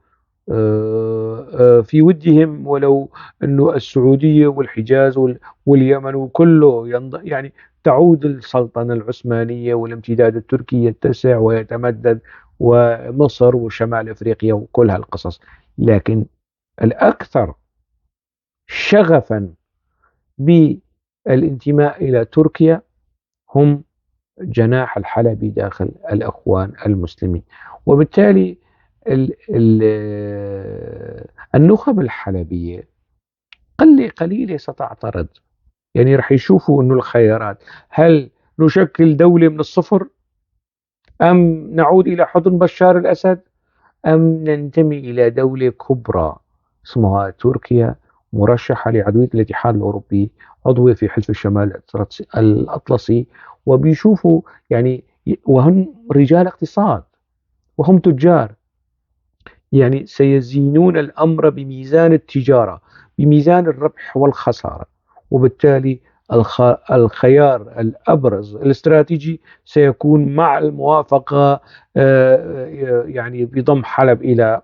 في ودهم، ولو أنه السعودية والحجاز واليمن وكله يعني تعود السلطنة العثمانية والامتداد التركي يتسع ويتمدد، ومصر وشمال أفريقيا وكل هالقصص. لكن الأكثر شغفا بالانتماء إلى تركيا هم جناح الحلبي داخل الأخوان المسلمين، وبالتالي النخب الحلبية قلة قليلة ستعترض. يعني رح يشوفوا أنه الخيارات، هل نشكل دولة من الصفر أم نعود إلى حضن بشار الأسد أم ننتمي إلى دولة كبرى اسمها تركيا مرشحة لعضوية الاتحاد الأوروبي، عضوة في حلف الشمال الأطلسي. وبيشوفوا يعني وهم رجال اقتصاد وهم تجار، يعني سيزينون الأمر بميزان التجارة، بميزان الربح والخسارة، وبالتالي الخيار الأبرز الاستراتيجي سيكون مع الموافقة، يعني بضم حلب إلى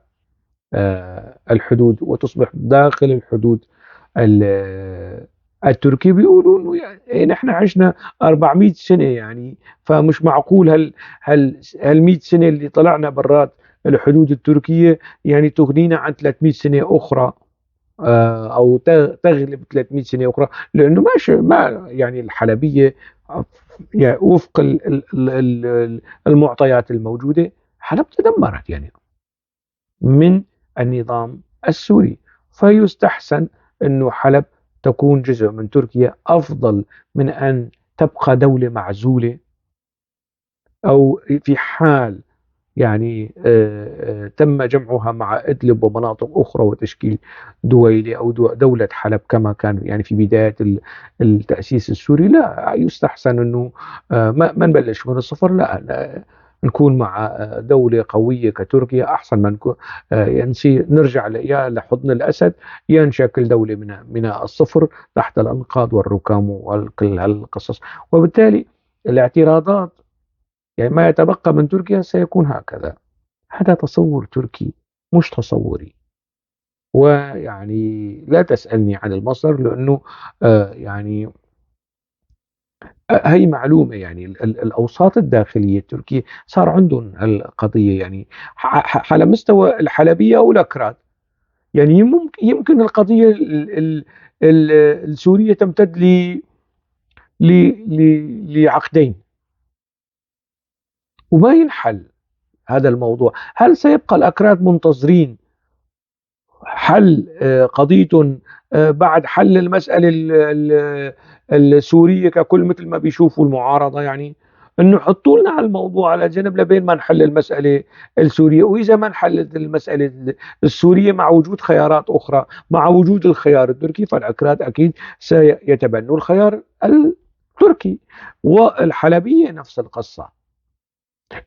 الحدود وتصبح داخل الحدود التركي. بيقولوا إنه نحن عشنا 400 سنة، فمش معقول هال 100 سنة اللي طلعنا برات الحدود التركية تغنينا عن 300 سنة أخرى، أو تغلب 300 سنة أخرى، لأنه ما يعني الحلبية وفق المعطيات الموجودة حلب تدمرت من النظام السوري، فيستحسن أنه حلب تكون جزء من تركيا أفضل من أن تبقى دولة معزولة، أو في حال تم جمعها مع إدلب ومناطق أخرى وتشكيل دويلة أو دولة حلب كما كان في بداية التأسيس السوري. لا يستحسن أنه، ما نبلش من الصفر، لا نكون مع دولة قوية كتركيا أحسن ما نكون، نرجع يا لحضن الأسد يا نشكل دولة من الصفر تحت الأنقاض والركام وكل هالقصص. وبالتالي الاعتراضات ما يتبقى من تركيا سيكون هكذا. هذا تصور تركي مش تصوري، ويعني لا تسألني عن المصدر لأنه، هي معلومة، الأوساط الداخلية التركية صار عندهم القضية على مستوى الحلبية والأكراد. يمكن القضية السورية تمتد لعقدين وما ينحل هذا الموضوع. هل سيبقى الأكراد منتظرين حل قضيتهم بعد حل المسألة السورية ككل مثل ما بيشوفوا المعارضة، إنه حطوا لنا على الموضوع على جنب لبين ما نحل المسألة السورية؟ وإذا ما انحلت المسألة السورية مع وجود خيارات أخرى، مع وجود الخيار التركي، فالأكراد أكيد سيتبنوا الخيار التركي. والحلبية نفس القصة،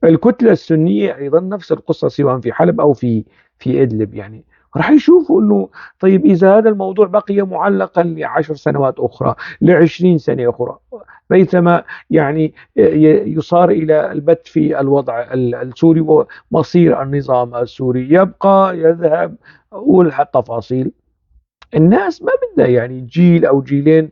الكتلة السنية أيضا نفس القصة سواء في حلب أو في إدلب. راح يشوفوا أنه طيب إذا هذا الموضوع بقي معلقا ل10 سنوات أخرى، ل20 سنة أخرى، ريثما يصار إلى البت في الوضع السوري ومصير النظام السوري يبقى يذهب والتفاصيل. الناس ما بدها جيل أو جيلين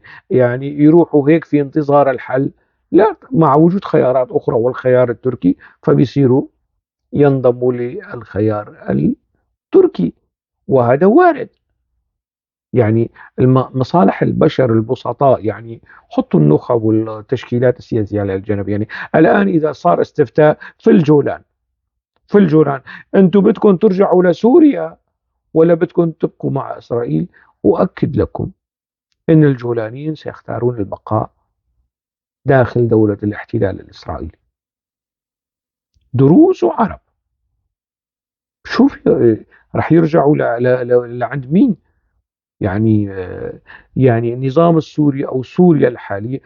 يروحوا هيك في انتظار الحل، لا، مع وجود خيارات أخرى والخيار التركي فبيصيروا ينضموا للخيار التركي، وهذا وارد. يعني مصالح البشر البسطاء، يعني حطوا النخب والتشكيلات السياسية على الجنب. يعني الآن إذا صار استفتاء في الجولان أنتم بدكم ترجعوا لسوريا ولا بدكم تبقوا مع إسرائيل؟ أؤكد لكم أن الجولانيين سيختارون البقاء داخل دولة الاحتلال الإسرائيلي، دروز وعرب. شوف رح يرجعوا لعند مين؟ يعني النظام السوري أو سوريا الحالية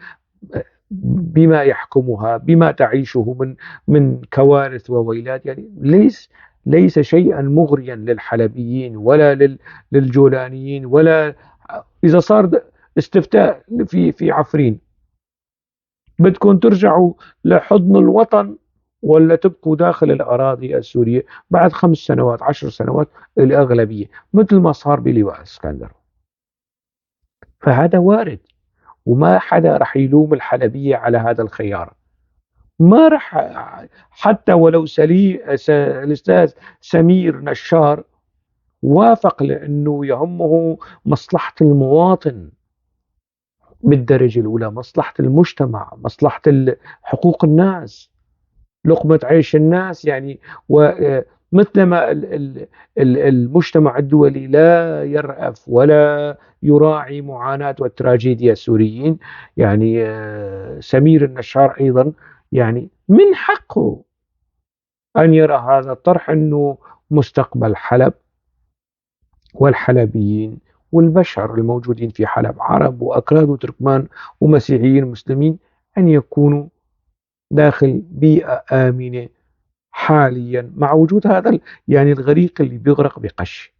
بما يحكمها، بما تعيشه من كوارث وويلات، يعني ليس شيئا مغريا للحلبيين ولا للجولانيين. ولا إذا صار استفتاء في عفرين، بدكم ترجعوا لحضن الوطن ولا تبقوا داخل الأراضي السورية بعد 5 سنوات 10 سنوات؟ الأغلبية مثل ما صار بلواء اسكندر. فهذا وارد، وما حدا رح يلوم الحلبية على هذا الخيار. ما رح، حتى ولو الأستاذ سمير نشار وافق لأنه يهمه مصلحة المواطن بالدرجة الأولى، مصلحة المجتمع، مصلحة حقوق الناس، لقمة عيش الناس. يعني ومثلما المجتمع الدولي لا يرأف ولا يراعي معاناة والتراجيديا السوريين، يعني سمير النشار أيضا يعني من حقه أن يرى هذا الطرح، أنه مستقبل حلب والحلبيين والبشر الموجودين في حلب، عرب وأكراد وتركمان ومسيحيين ومسلمين، أن يكونوا داخل بيئة آمنة حاليا مع وجود هذا يعني الغريق اللي بيغرق بقش.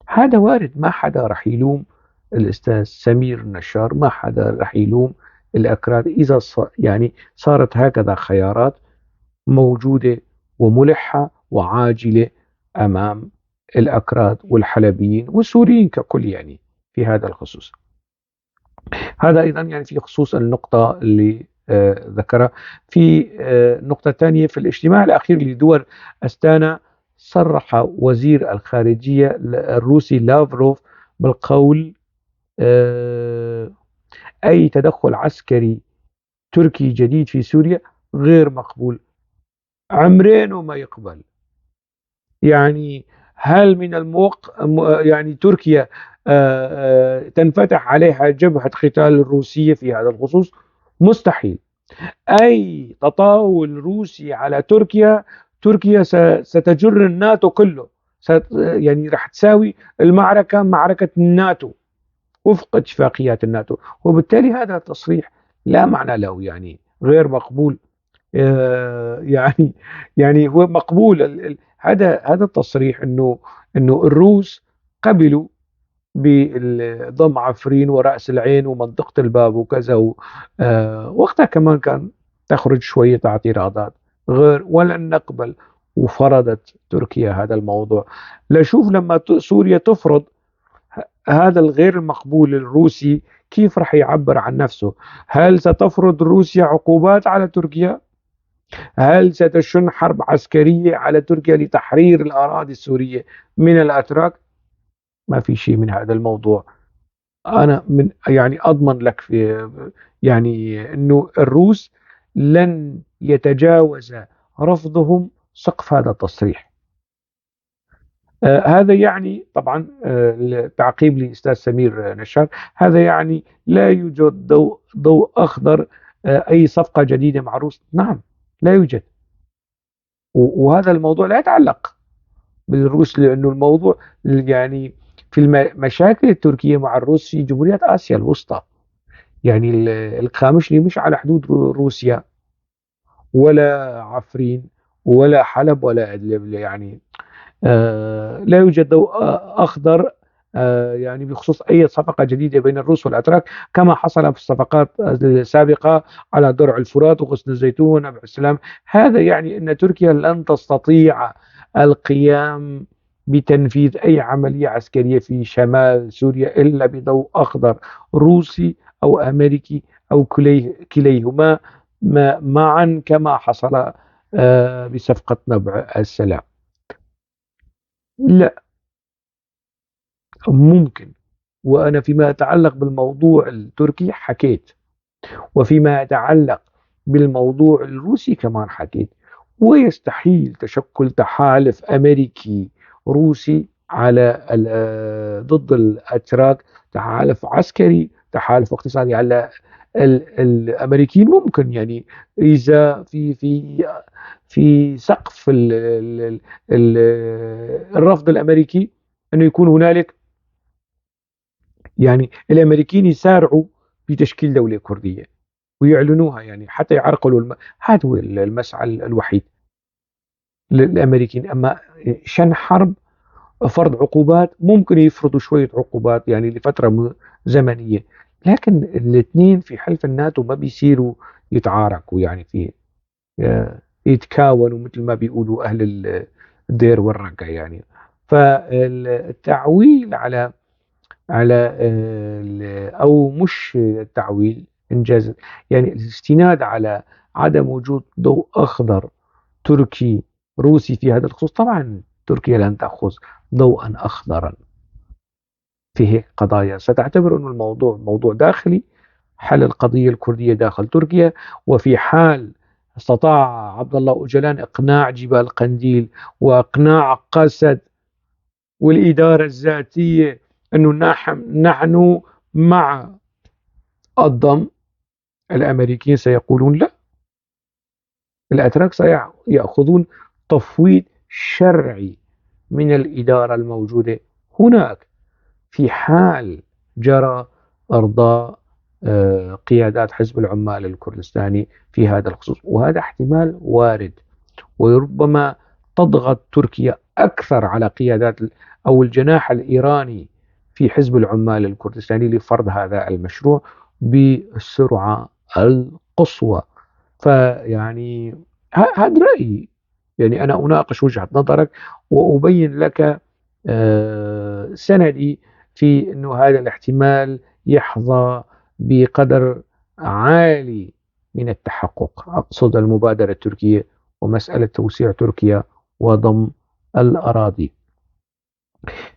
هذا وارد، ما حدا رح يلوم الأستاذ سمير النشار، ما حدا رح يلوم الأكراد إذا يعني صارت هكذا خيارات موجودة وملحة وعاجلة أمام الأكراد والحلبيين والسوريين ككل يعني في هذا الخصوص. هذا أيضا يعني في خصوص النقطة اللي ذكرها. في نقطة ثانية، في الاجتماع الأخير لدول أستانا صرح وزير الخارجية الروسي لافروف بالقول أي تدخل عسكري تركي جديد في سوريا غير مقبول، عمرين وما يقبل. يعني هل من يعني تركيا تنفتح عليها جبهة قتال الروسية في هذا الخصوص؟ مستحيل. أي تطاول روسي على تركيا، تركيا ستجر الناتو كله، يعني رح تساوي المعركة معركة الناتو وفق اتفاقيات الناتو، وبالتالي هذا التصريح لا معنى له، يعني غير مقبول. يعني هو مقبول هذا التصريح انه الروس قبلوا بضم عفرين ورأس العين ومنطقة الباب وكذا، وقتها كمان كان تخرج شوية اعتراضات غير ولن نقبل، وفرضت تركيا هذا الموضوع. لشوف لما سوريا تفرض هذا الغير المقبول الروسي كيف رح يعبر عن نفسه. هل ستفرض روسيا عقوبات على تركيا؟ هل ستشن حرب عسكرية على تركيا لتحرير الأراضي السورية من الأتراك؟ ما في شيء من هذا الموضوع. أنا من يعني أضمن لك في يعني أنه الروس لن يتجاوز رفضهم سقف هذا التصريح. هذا يعني طبعا تعقيب لأستاذ سمير نشار، هذا يعني لا يوجد ضوء أخضر أي صفقة جديدة مع الروس. نعم لا يوجد، وهذا الموضوع لا يتعلق بالروس، لأنه الموضوع يعني في المشاكل التركية مع الروس في جمهورية آسيا الوسطى، يعني القامشلي مش على حدود روسيا ولا عفرين ولا حلب ولا إدلب، يعني لا يوجد ضوء أخضر يعني بخصوص أي صفقة جديدة بين الروس والأتراك كما حصل في الصفقات السابقة على درع الفرات وغصن الزيتون ونبع السلام. هذا يعني أن تركيا لن تستطيع القيام بتنفيذ أي عملية عسكرية في شمال سوريا إلا بضوء أخضر روسي أو أمريكي أو كليهما معا كما حصل بصفقة نبع السلام. لا ممكن. وأنا فيما يتعلق بالموضوع التركي حكيت، وفيما يتعلق بالموضوع الروسي كمان حكيت. ويستحيل تشكل تحالف أمريكي روسي على ضد الأتراك، تحالف عسكري، تحالف اقتصادي على الأمريكيين. ممكن إذا في سقف الرفض الأمريكي أنه يكون هنالك، الأمريكيين يسارعوا بتشكيل دولة كردية ويعلنوها، حتى يعرقلوا هذا هو المسعى الوحيد للأمريكيين. أما شن حرب، فرض عقوبات، ممكن يفرضوا شوية عقوبات لفترة زمنية، لكن الاثنين في حلف الناتو ما بيصيروا يتعاركوا، في يتكاونوا مثل ما بيقولوا أهل الدير والرقة. فالتعويل على، أو مش التعويل، إنجاز الاستناد على عدم وجود ضوء أخضر تركي روسي في هذا الخصوص. طبعا تركيا لن تأخذ ضوءا أخضرا في هيك قضايا، ستعتبر أن الموضوع موضوع داخلي، حل القضية الكردية داخل تركيا. وفي حال استطاع عبد الله أوجلان إقناع جبال قنديل وإقناع قسد والإدارة الذاتية أنه نحن مع الضم، الأمريكيين سيقولون لا، الأتراك سيأخذون تفويض شرعي من الإدارة الموجودة هناك في حال جرى إرضاء قيادات حزب العمال الكردستاني في هذا الخصوص، وهذا احتمال وارد. وربما تضغط تركيا أكثر على قيادات أو الجناح الإيراني في حزب العمال الكردستاني لفرض هذا المشروع بالسرعة القصوى. هذا رأيي، أنا أناقش وجهة نظرك وأبين لك، سندي في أنه هذا الاحتمال يحظى بقدر عالي من التحقق. أقصد المبادرة التركية ومسألة توسيع تركيا وضم الأراضي.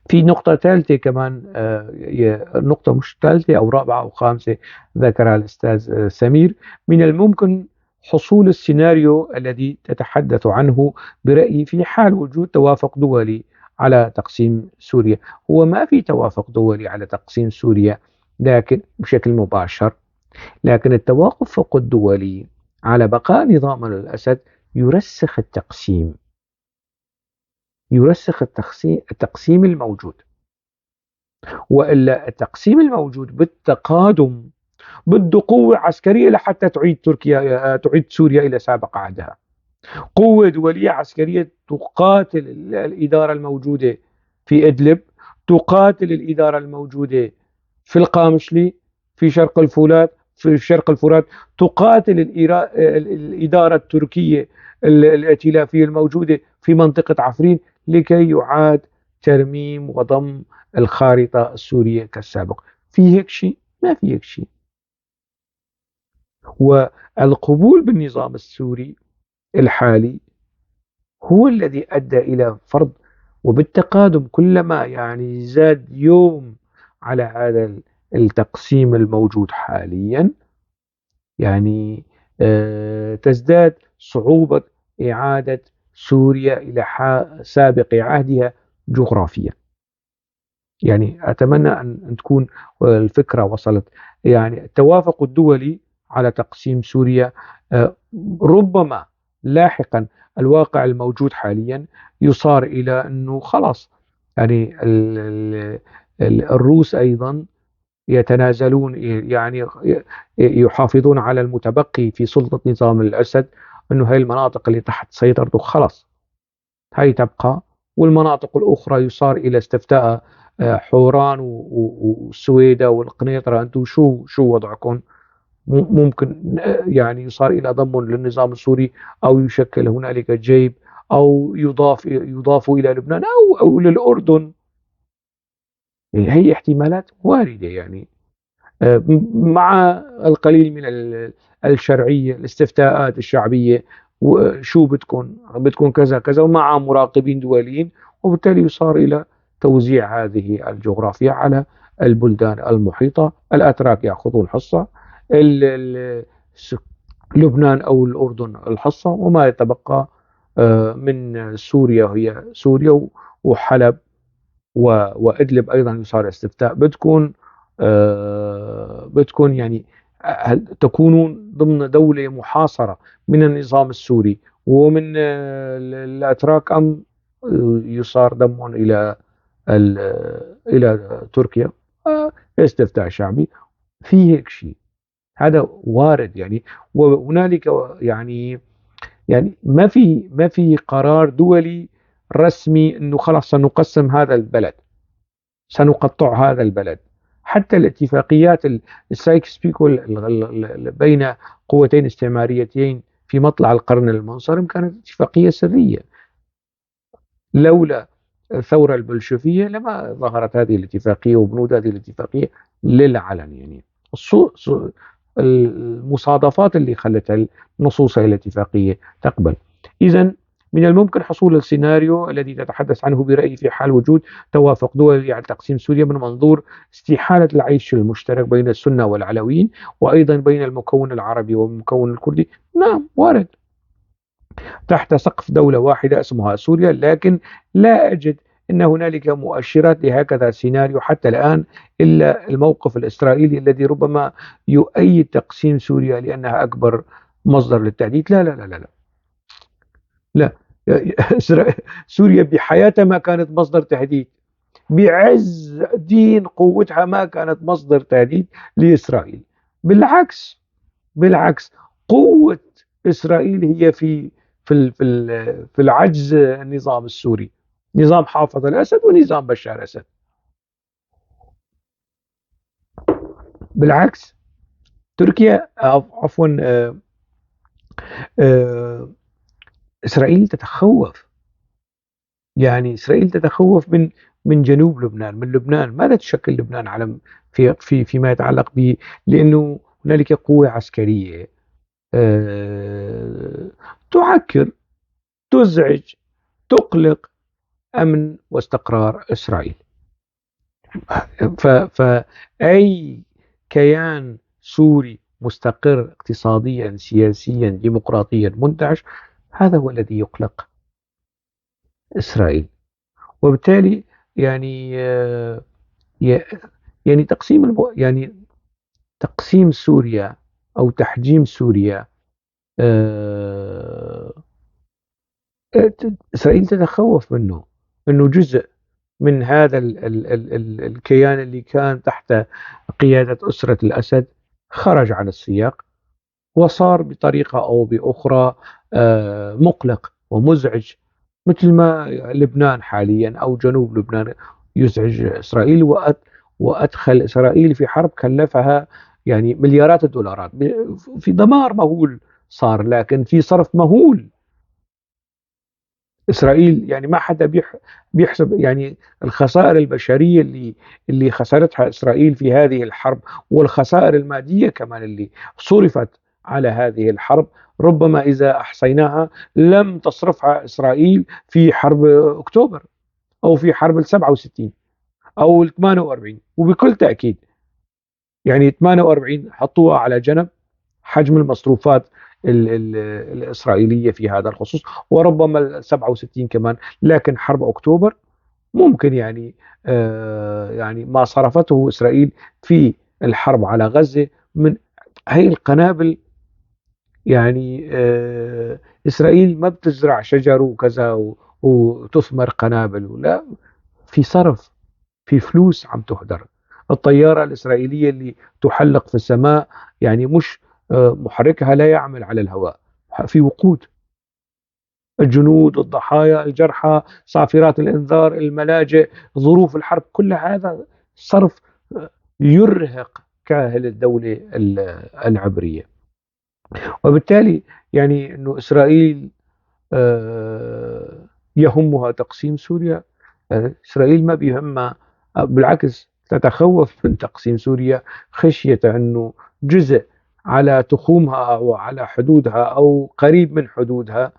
في نقطة ثالثة كمان، نقطة مش ثالثة أو رابعة أو خامسة ذكرها الأستاذ سمير، من الممكن حصول السيناريو الذي تتحدث عنه برأيي في حال وجود توافق دولي على تقسيم سوريا. هو ما في توافق دولي على تقسيم سوريا لكن بشكل مباشر، لكن التوافق الدولي على بقاء نظام الأسد يرسخ التقسيم، يرسخ التقسيم الموجود. وإلا التقسيم الموجود بالتقادم بده قوة عسكرية لحتى تعيد سوريا إلى سابق عهدها، قوة دولية عسكرية تقاتل الإدارة الموجودة في إدلب، تقاتل الإدارة الموجودة في القامشلي، في شرق الفرات، في شرق الفرات، تقاتل الإدارة التركية الائتلافية الموجودة في منطقة عفرين لكي يعاد ترميم وضم الخارطة السورية كالسابق. في هيك شيء؟ ما في هيك شيء. والقبول بالنظام السوري الحالي هو الذي أدى إلى فرض، وبالتقادم كلما زاد يوم على هذا التقسيم الموجود حاليا، تزداد صعوبة إعادة سوريا إلى سابق عهدها جغرافيا. أتمنى أن تكون الفكرة وصلت. التوافق الدولي على تقسيم سوريا، ربما لاحقا الواقع الموجود حاليا يصار إلى أنه خلاص، الروس أيضا يتنازلون، يحافظون على المتبقي في سلطة نظام الأسد، أنه هاي المناطق اللي تحت سيطرته خلاص هاي تبقى، والمناطق الأخرى يصار إلى استفتاء، حوران والسويدة والقنيطرة، أنتم شو وضعكم؟ ممكن يصار إلى ضم للنظام السوري، أو يشكل هنالك جيب، أو يضاف إلى لبنان أو للأردن. هي احتمالات واردة، مع القليل من الشرعية، الاستفتاءات الشعبية وشو بدكم كذا كذا، ومع مراقبين دوليين، وبالتالي يصار إلى توزيع هذه الجغرافيا على البلدان المحيطة. الأتراك يأخذون حصة، لبنان أو الأردن الحصة، وما يتبقى من سوريا هي سوريا وحلب وإدلب أيضا يصار استفتاء. بدكم هل تكونون ضمن دولة محاصرة من النظام السوري ومن الأتراك، أم يصار دمهم إلى تركيا؟ استفتاء شعبي في هيك شيء، هذا وارد يعني. وهنالك ما في قرار دولي رسمي إنه خلاص سنقسم هذا البلد، سنقطع هذا البلد. حتى الاتفاقيات السايكس بيكو بين قوتين استعماريتين في مطلع القرن المنصرم كانت اتفاقية سرية، لولا الثورة البلشفية لما ظهرت هذه الاتفاقية وبنود هذه الاتفاقية للعلن. المصادفات اللي خلت النصوص الاتفاقية تقبل. إذن من الممكن حصول السيناريو الذي تتحدث عنه برأيي في حال وجود توافق دولي على تقسيم سوريا من منظور استحالة العيش المشترك بين السنة والعلويين، وأيضا بين المكون العربي والمكون الكردي. نعم وارد تحت سقف دولة واحدة اسمها سوريا، لكن لا أجد أن هنالك مؤشرات لهكذا سيناريو حتى الآن، إلا الموقف الإسرائيلي الذي ربما يؤيد تقسيم سوريا لأنها أكبر مصدر للتهديد. لا، لا، لا، لا، لا، لا. سوريا بحياتها ما كانت مصدر تهديد، بعز دين قوتها ما كانت مصدر تهديد لإسرائيل. بالعكس قوة إسرائيل هي في العجز النظام السوري، نظام حافظ الأسد ونظام بشار الأسد. بالعكس تركيا، عفوا، إسرائيل تتخوف، إسرائيل تتخوف من جنوب لبنان، من لبنان. ماذا تشكل لبنان على فيما يتعلق ب، لأنه هنالك قوة عسكرية تعكر، تزعج، تقلق أمن واستقرار إسرائيل. فأي كيان سوري مستقر اقتصاديا سياسيا ديمقراطيا منتعش، هذا هو الذي يقلق إسرائيل. وبالتالي تقسيم سوريا أو تحجيم سوريا، إسرائيل تتخوف منه، أنه جزء من هذا الكيان اللي كان تحت قيادة أسرة الأسد خرج عن السياق وصار بطريقة أو بأخرى مقلق ومزعج، مثل ما لبنان حاليا أو جنوب لبنان يزعج إسرائيل، وأدخل إسرائيل في حرب كلفها مليارات الدولارات، في دمار مهول صار، لكن في صرف مهول. إسرائيل ما حدا بيحسب الخسائر البشرية اللي خسرتها إسرائيل في هذه الحرب، والخسائر المادية كمان اللي صرفت على هذه الحرب، ربما إذا أحصيناها لم تصرفها إسرائيل في حرب أكتوبر أو في حرب السبعة وستين أو الثمانية وأربعين. وبكل تأكيد 48 حطوها على جنب حجم المصروفات الإسرائيلية في هذا الخصوص، وربما السبعة وستين كمان، لكن حرب أكتوبر ممكن ما صرفته إسرائيل في الحرب على غزة من هي القنابل. إسرائيل ما بتزرع شجر وكذا وتثمر قنابل، ولا في صرف، في فلوس عم تهدر. الطيارة الإسرائيلية اللي تحلق في السماء مش، محركها لا يعمل على الهواء، في وقود. الجنود، الضحايا، الجرحى، صافرات الإنذار، الملاجئ، ظروف الحرب، كل هذا صرف يرهق كاهل الدولة العبرية. وبالتالي أنه إسرائيل يهمها تقسيم سوريا، إسرائيل ما بيهمها، بالعكس تتخوف من تقسيم سوريا خشية أنه جزء على تخومها أو على حدودها أو قريب من حدودها،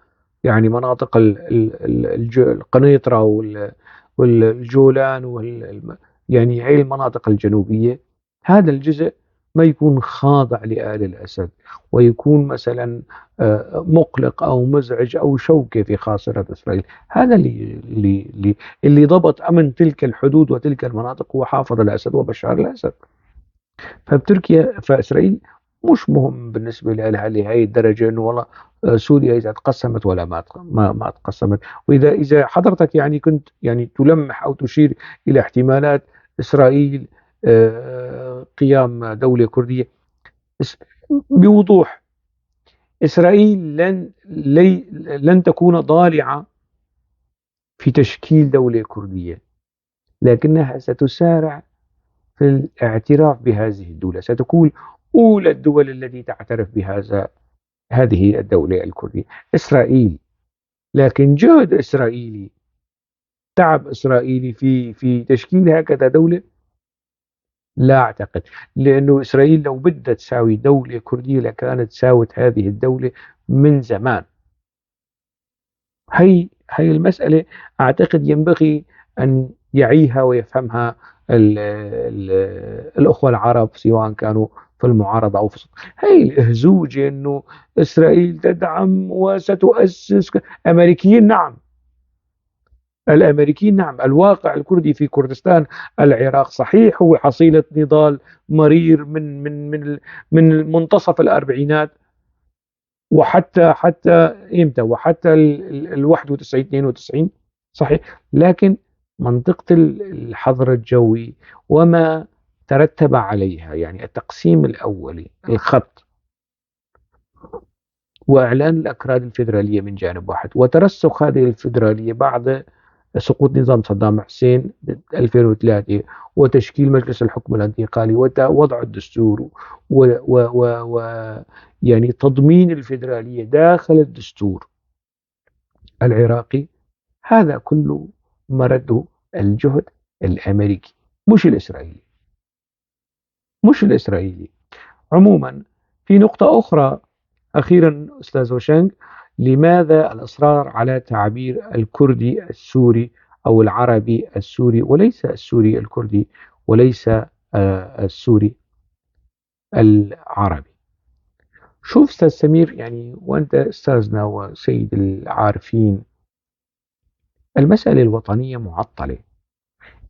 يعني مناطق القنيطرة والجولان يعني هي المناطق الجنوبية، هذا الجزء ما يكون خاضع لآل الأسد ويكون مثلا مقلق أو مزعج أو شوكة في خاصرة إسرائيل. هذا اللي ضبط أمن تلك الحدود وتلك المناطق هو حافظ الأسد وبشار الأسد. فإسرائيل مش مهم بالنسبة لها لهي الدرجة إنه والله سوريا إذا تقسمت ولا ما تقسمت. وإذا حضرتك كنت تلمح أو تشير إلى احتمالات إسرائيل قيام دولة كردية، بوضوح إسرائيل لن تكون ضالعة في تشكيل دولة كردية، لكنها ستسارع في الاعتراف بهذه الدولة، ستكون أولى الدول التي تعترف هذه الدولة الكردية إسرائيل. لكن جهد إسرائيلي، تعب إسرائيلي في تشكيل هكذا دولة لا أعتقد، لأنه إسرائيل لو بدها تساوي دولة كردية لكانت ساوت هذه الدولة من زمان. هي المسألة أعتقد ينبغي أن يعيها ويفهمها الأخوة العرب سواء كانوا في المعارضة أو في السلطة. هي الإهزوجة أنه إسرائيل تدعم وستؤسس أمريكيين، نعم الأمريكيين، نعم الواقع الكردي في كردستان العراق صحيح هو حصيلة نضال مرير من منتصف الأربعينات وحتى إمتى، وحتى 91، 92 صحيح، لكن منطقة الحظر الجوي وما ترتب عليها، يعني التقسيم الأولي الخط وإعلان الأكراد الفيدرالية من جانب واحد وترسخ هذه الفيدرالية بعد سقوط نظام صدام حسين 2003 وتشكيل مجلس الحكم الانتقالي ووضع الدستور تضمين الفيدرالية داخل الدستور العراقي، هذا كله مرده الجهد الأمريكي مش الإسرائيلي، مش الإسرائيلي. عموما في نقطة أخرى أخيرا أستاذ هوشنك، لماذا الإصرار على تعبير الكردي السوري أو العربي السوري وليس السوري الكردي وليس السوري العربي؟ شوف أستاذ سمير، وأنت أستاذنا وسيد العارفين، المسألة الوطنية معطلة،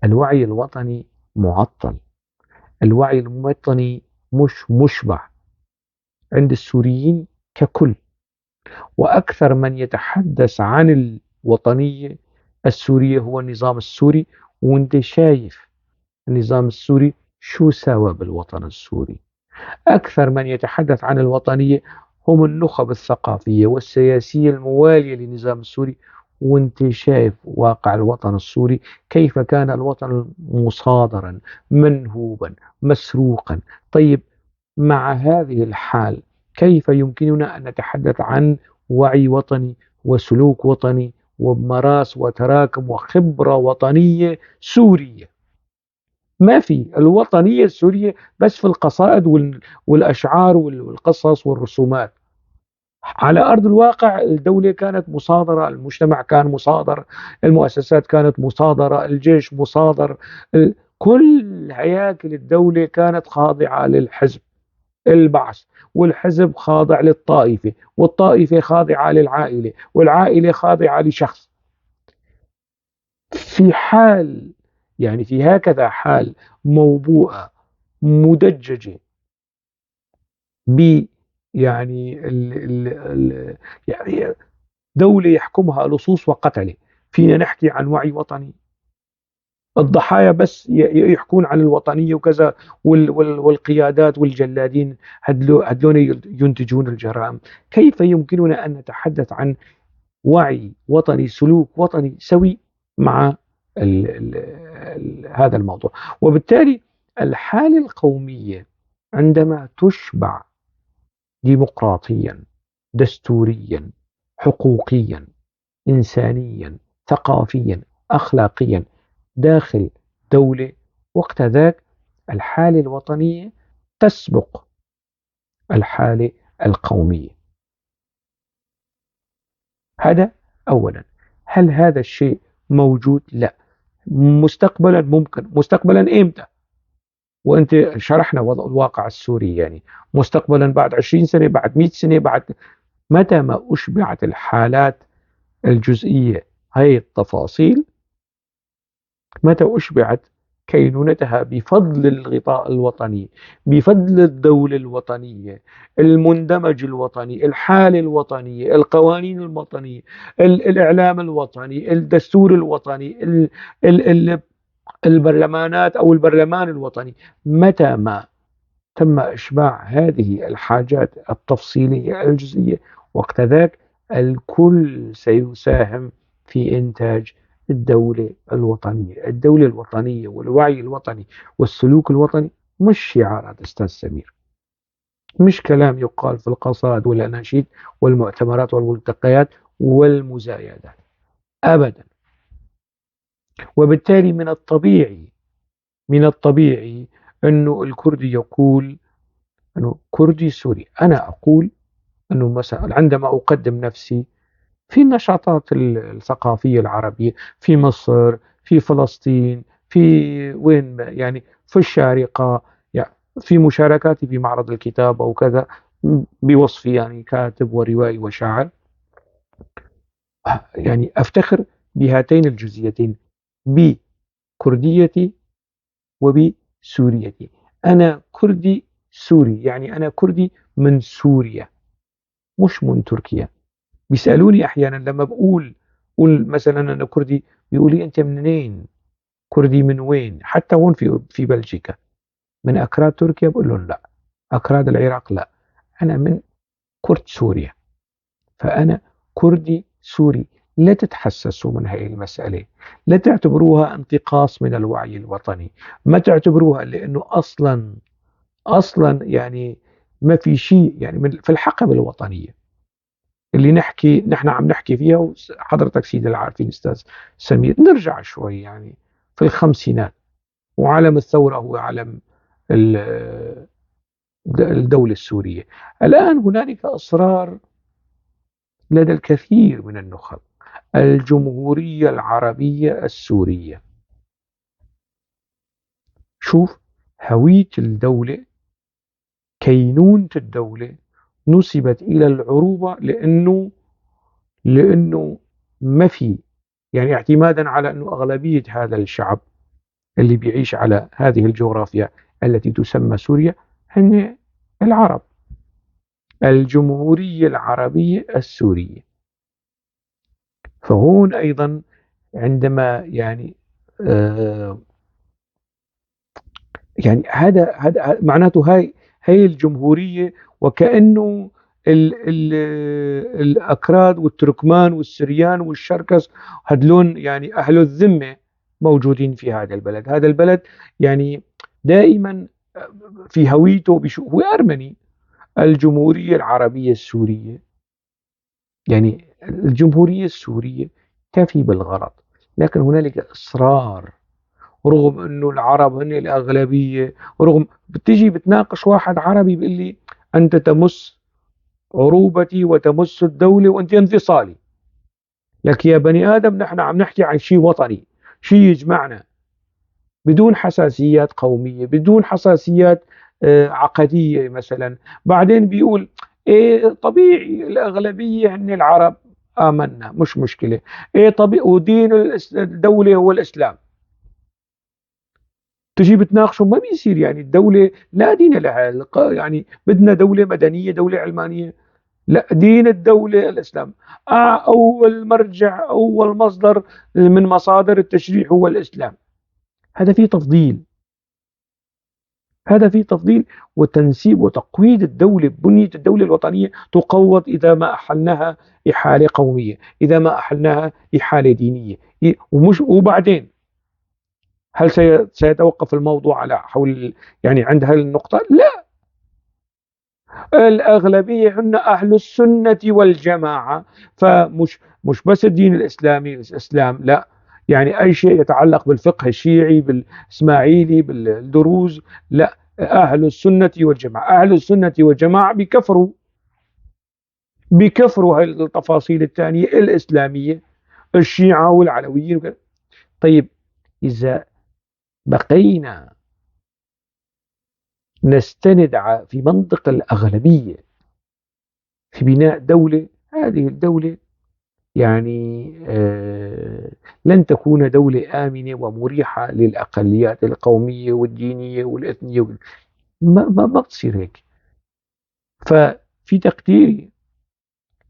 الوعي الوطني معطل، الوعي الوطني مش مشبع عند السوريين ككل، وأكثر من يتحدث عن الوطنية السورية هو النظام السوري، وانت شايف النظام السوري شو سوى بالوطن السوري. أكثر من يتحدث عن الوطنية هم النخب الثقافية والسياسية الموالية للنظام السوري، وانت شايف واقع الوطن السوري كيف كان الوطن مصادرا منهوبا مسروقا. طيب مع هذه الحال كيف يمكننا أن نتحدث عن وعي وطني وسلوك وطني ومراس وتراكم وخبرة وطنية سورية؟ ما في الوطنية السورية بس في القصائد والأشعار والقصص والرسومات. على أرض الواقع الدولة كانت مصادرة، المجتمع كان مصادر، المؤسسات كانت مصادرة، الجيش مصادر، كل هياكل الدولة كانت خاضعة للحزب البعث، والحزب خاضع للطائفة، والطائفة خاضعة للعائلة، والعائلة خاضعة لشخص. في حال يعني في هكذا حال موبوءة مدججة ب يعني ال ال ال يعني دولة يحكمها لصوص وقتلة، فينا نحكي عن وعي وطني؟ الضحايا بس يحكون عن الوطنية وكذا، والقيادات والجلادين هدلون ينتجون الجرائم. كيف يمكننا أن نتحدث عن وعي وطني، سلوك وطني سوي مع هذا الموضوع؟ وبالتالي الحالة القومية عندما تشبع ديمقراطيا، دستوريا، حقوقيا، إنسانيا، ثقافيا، أخلاقيا داخل دولة، وقت ذاك الحالة الوطنية تسبق الحالة القومية. هذا أولا. هل هذا الشيء موجود؟ لا. مستقبلا ممكن. مستقبلا إمتى؟ وأنت شرحنا وضع الواقع السوري، مستقبلا بعد 20 سنة، بعد 100 سنة، بعد متى ما أشبعت الحالات الجزئية هاي التفاصيل، متى أشبعت كينونتها بفضل الغطاء الوطني، بفضل الدولة الوطنية، المندمج الوطني، الحالة الوطنية، القوانين الوطنية، الإعلام الوطني، الدستور الوطني، البرلمانات أو البرلمان الوطني. متى ما تم إشباع هذه الحاجات التفصيلية الجزئية، وقت ذاك الكل سيساهم في إنتاج الدولة الوطنية. الدولة الوطنية والوعي الوطني والسلوك الوطني مش شعارات أستاذ سمير، مش كلام يقال في القصائد والأناشيد والمؤتمرات والملتقيات والمزايدات أبدا. وبالتالي من الطبيعي أنه الكردي يقول أنه كردي سوري. أنا أقول أنه مثلا عندما أقدم نفسي في النشاطات الثقافية العربية في مصر، في فلسطين، في وين، في الشارقة، في مشاركاتي في معرض الكتاب أو كذا، بوصفي كاتب وروائي وشاعر، أفتخر بهاتين الجزئيتين، بكرديتي وبسوريتي. أنا كردي سوري، يعني أنا كردي من سوريا مش من تركيا. بيسألوني أحيانا لما بقول مثلا أنا كردي، بيقولي أنت منين؟ كردي من وين؟ حتى هون في بلجيكا، من أكراد تركيا؟ بقول لهم لا. أكراد العراق؟ لا، أنا من كرد سوريا. فأنا كردي سوري. لا تتحسسوا من هاي المسألة، لا تعتبروها انتقاص من الوعي الوطني، ما تعتبروها، لأنه أصلا ما في شيء في الحقبة الوطنية اللي نحن عم نحكي فيها، وحضرتك سيد العارفين أستاذ سمير، نرجع شوي في الخمسينات، وعلم الثورة هو علم الدولة السورية. الآن هنالك إصرار لدى الكثير من النخب، الجمهورية العربية السورية. شوف هوية الدولة، كينونة الدولة نسبت إلى العروبة، لأنه ما في اعتمادا على أنه أغلبية هذا الشعب اللي بيعيش على هذه الجغرافيا التي تسمى سوريا هن العرب، الجمهورية العربية السورية. فهون أيضا عندما يعني هذا معناته هاي الجمهورية، وكأنه الأكراد والتركمان والسريان والشركس هدلون أهل الذمة موجودين في هذا البلد. هذا البلد دائما في هويته هو أرمني. الجمهورية العربية السورية، الجمهورية السورية تفي بالغرض، لكن هنالك إصرار رغم أنه العرب هن الأغلبية، رغم بتجي بتناقش واحد عربي بيقول لي أنت تمس عروبتي وتمس الدولة وأنت انفصالي. لك يا بني آدم، نحن عم نحكي عن شيء وطني، شيء يجمعنا بدون حساسيات قومية، بدون حساسيات عقدية مثلا. بعدين بيقول إيه طبيعي الأغلبية هن العرب، آمنا مش مشكلة، إيه طبيعي، ودين الدولة هو الإسلام. تجي بتناقشه ما بيصير، الدولة لا دين لها، بدنا دولة مدنية، دولة علمانية، لا دين الدولة الإسلام. أول مرجع، أول مصدر من مصادر التشريع هو الإسلام. هذا فيه تفضيل، هذا فيه تفضيل وتنسيب وتقويض الدولة. بنية الدولة الوطنية تقوض إذا ما أحلناها إحالة قومية، إذا ما أحلناها إحالة دينية. وبعدين هل سيتوقف الموضوع على حول عند هذه النقطة؟ لا، الأغلبية هن أهل السنة والجماعة، فمش مش بس الدين الإسلامي الإسلام، لا، أي شيء يتعلق بالفقه الشيعي بالإسماعيلي بالدروز، لا، أهل السنة والجماعة. أهل السنة والجماعة بكفروا هاي التفاصيل الثانية الإسلامية، الشيعة والعلويين وكذا. طيب إذا بقينا نستند في منطق الأغلبية في بناء دولة، هذه الدولة لن تكون دولة آمنة ومريحة للأقليات القومية والدينية والإثنية ما بتصير هيك. ففي تقديري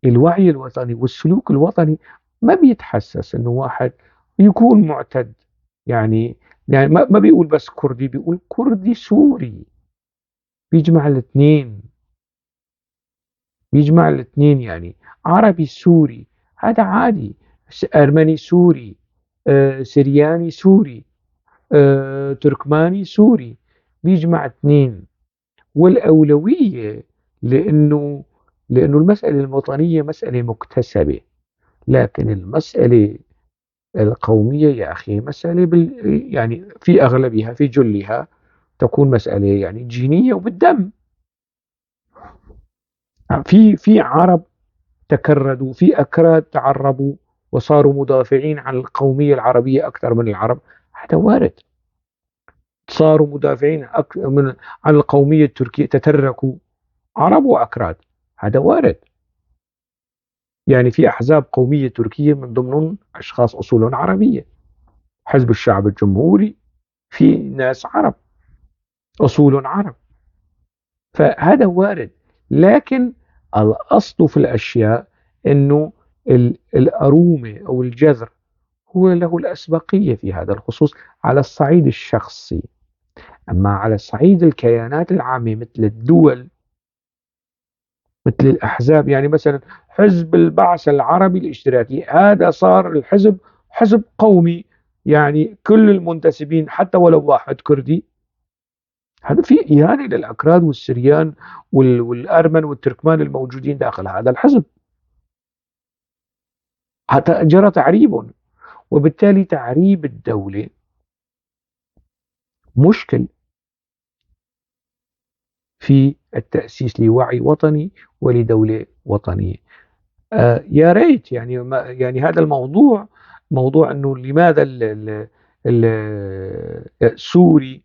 الوعي الوطني والسلوك الوطني ما بيتحسس إنه واحد يكون معتد، يعني ما بيقول بس كردي، بيقول كردي سوري، بيجمع الاثنين، بيجمع الاثنين، يعني عربي سوري هذا عادي، أرمني سوري، سرياني سوري، تركماني سوري، بيجمع اثنين. والأولوية لأنه المسألة الوطنية مسألة مكتسبة، لكن المسألة القومية يا أخي مسألة في أغلبها في جلها تكون مسألة جينية وبالدم. في عرب تكردوا، في أكراد تعربوا وصاروا مدافعين عن القومية العربية أكثر من العرب، هذا وارد. صاروا مدافعين عن القومية التركية، تتركوا عرب وأكراد، هذا وارد. في أحزاب قومية تركية من ضمنهم أشخاص أصولهم عربية، حزب الشعب الجمهوري في ناس عرب أصولهم عرب، فهذا وارد. لكن الأصل في الأشياء أنه الأرومة أو الجذر هو له الأسبقية في هذا الخصوص على الصعيد الشخصي. أما على صعيد الكيانات العامة مثل الدول مثل الأحزاب، مثلا حزب البعث العربي الاشتراكي هذا صار الحزب حزب قومي، كل المنتسبين حتى ولو واحد كردي، هذا في إهانة للأكراد والسريان والأرمن والتركمان الموجودين داخل هذا الحزب، حتى جرى تعريبهم. وبالتالي تعريب الدولة مشكل في التأسيس لوعي وطني ولدولة وطنية. يا ريت هذا الموضوع، موضوع أنه لماذا السوري،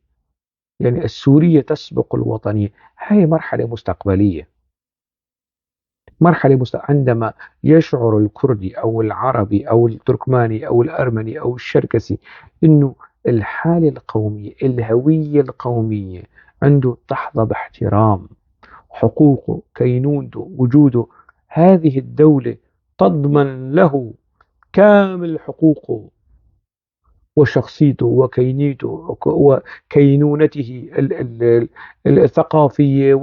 السورية تسبق الوطنية، هاي مرحلة مستقبلية، مرحلة عندما يشعر الكردي أو العربي أو التركماني أو الأرمني أو الشركسي أنه الحالة القومية، الهوية القومية عنده تحظى باحترام حقوقه، كينونته، وجوده، هذه الدولة تضمن له كامل حقوقه وشخصيته وكينيته وكينونته الثقافية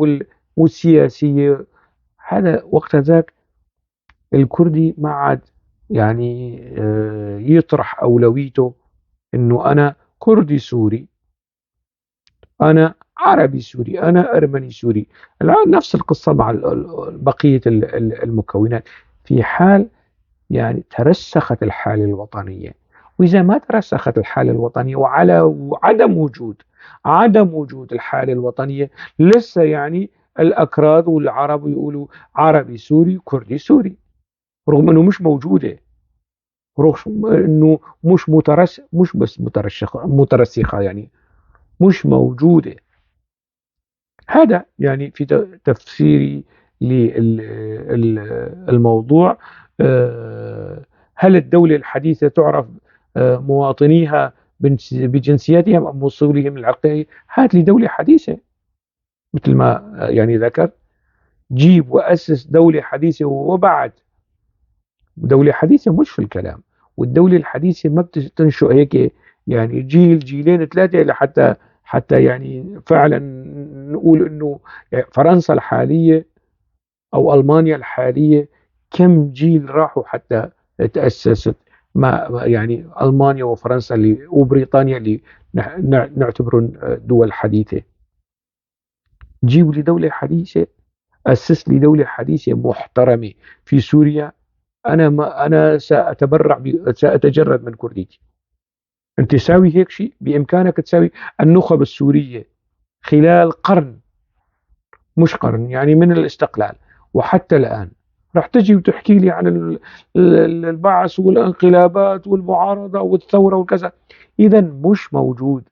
والسياسية. هذا وقت ذاك الكردي ما عاد يطرح أولويته إنه أنا كردي سوري، أنا عربي سوري، أنا أرمني سوري. الآن نفس القصة مع بقية المكونات في حال ترسخت الحالة الوطنية. وإذا ما ترسخت الحالة الوطنية وعلى عدم وجود الحالة الوطنية، لسه الأكراد والعرب يقولوا عربي سوري كردي سوري، رغم أنه مش موجودة، رغم أنه مش مترس-، مش بس مترسخة، مش موجودة. هذا في تفسيري للموضوع. هل الدولة الحديثة تعرف مواطنيها بجنسياتهم أم وصولهم العرقية؟ هات لي دولة حديثة مثل ما ذكرت، جيب وأسس دولة حديثة. وبعد دولة حديثة مش في الكلام، والدولة الحديثة ما بتنشئ هيك جيل جيلين ثلاثة لحتى حتى فعلا نقول إنه فرنسا الحالية أو ألمانيا الحالية كم جيل راحوا حتى تأسست. ما ألمانيا وفرنسا وبريطانيا اللي نعتبرهم دول حديثة. جيبوا لي دولة حديثة، أسس لي دولة حديثة محترمة في سوريا، أنا ما أنا سأتبرع سأتجرد من كرديتي. أنت ساوي هيك شيء، بإمكانك تساوي. النخب السورية خلال قرن، مش قرن يعني من الاستقلال وحتى الآن، رح تجي وتحكي لي عن البعث والانقلابات والمعارضة والثورة وكذا. إذا مش موجود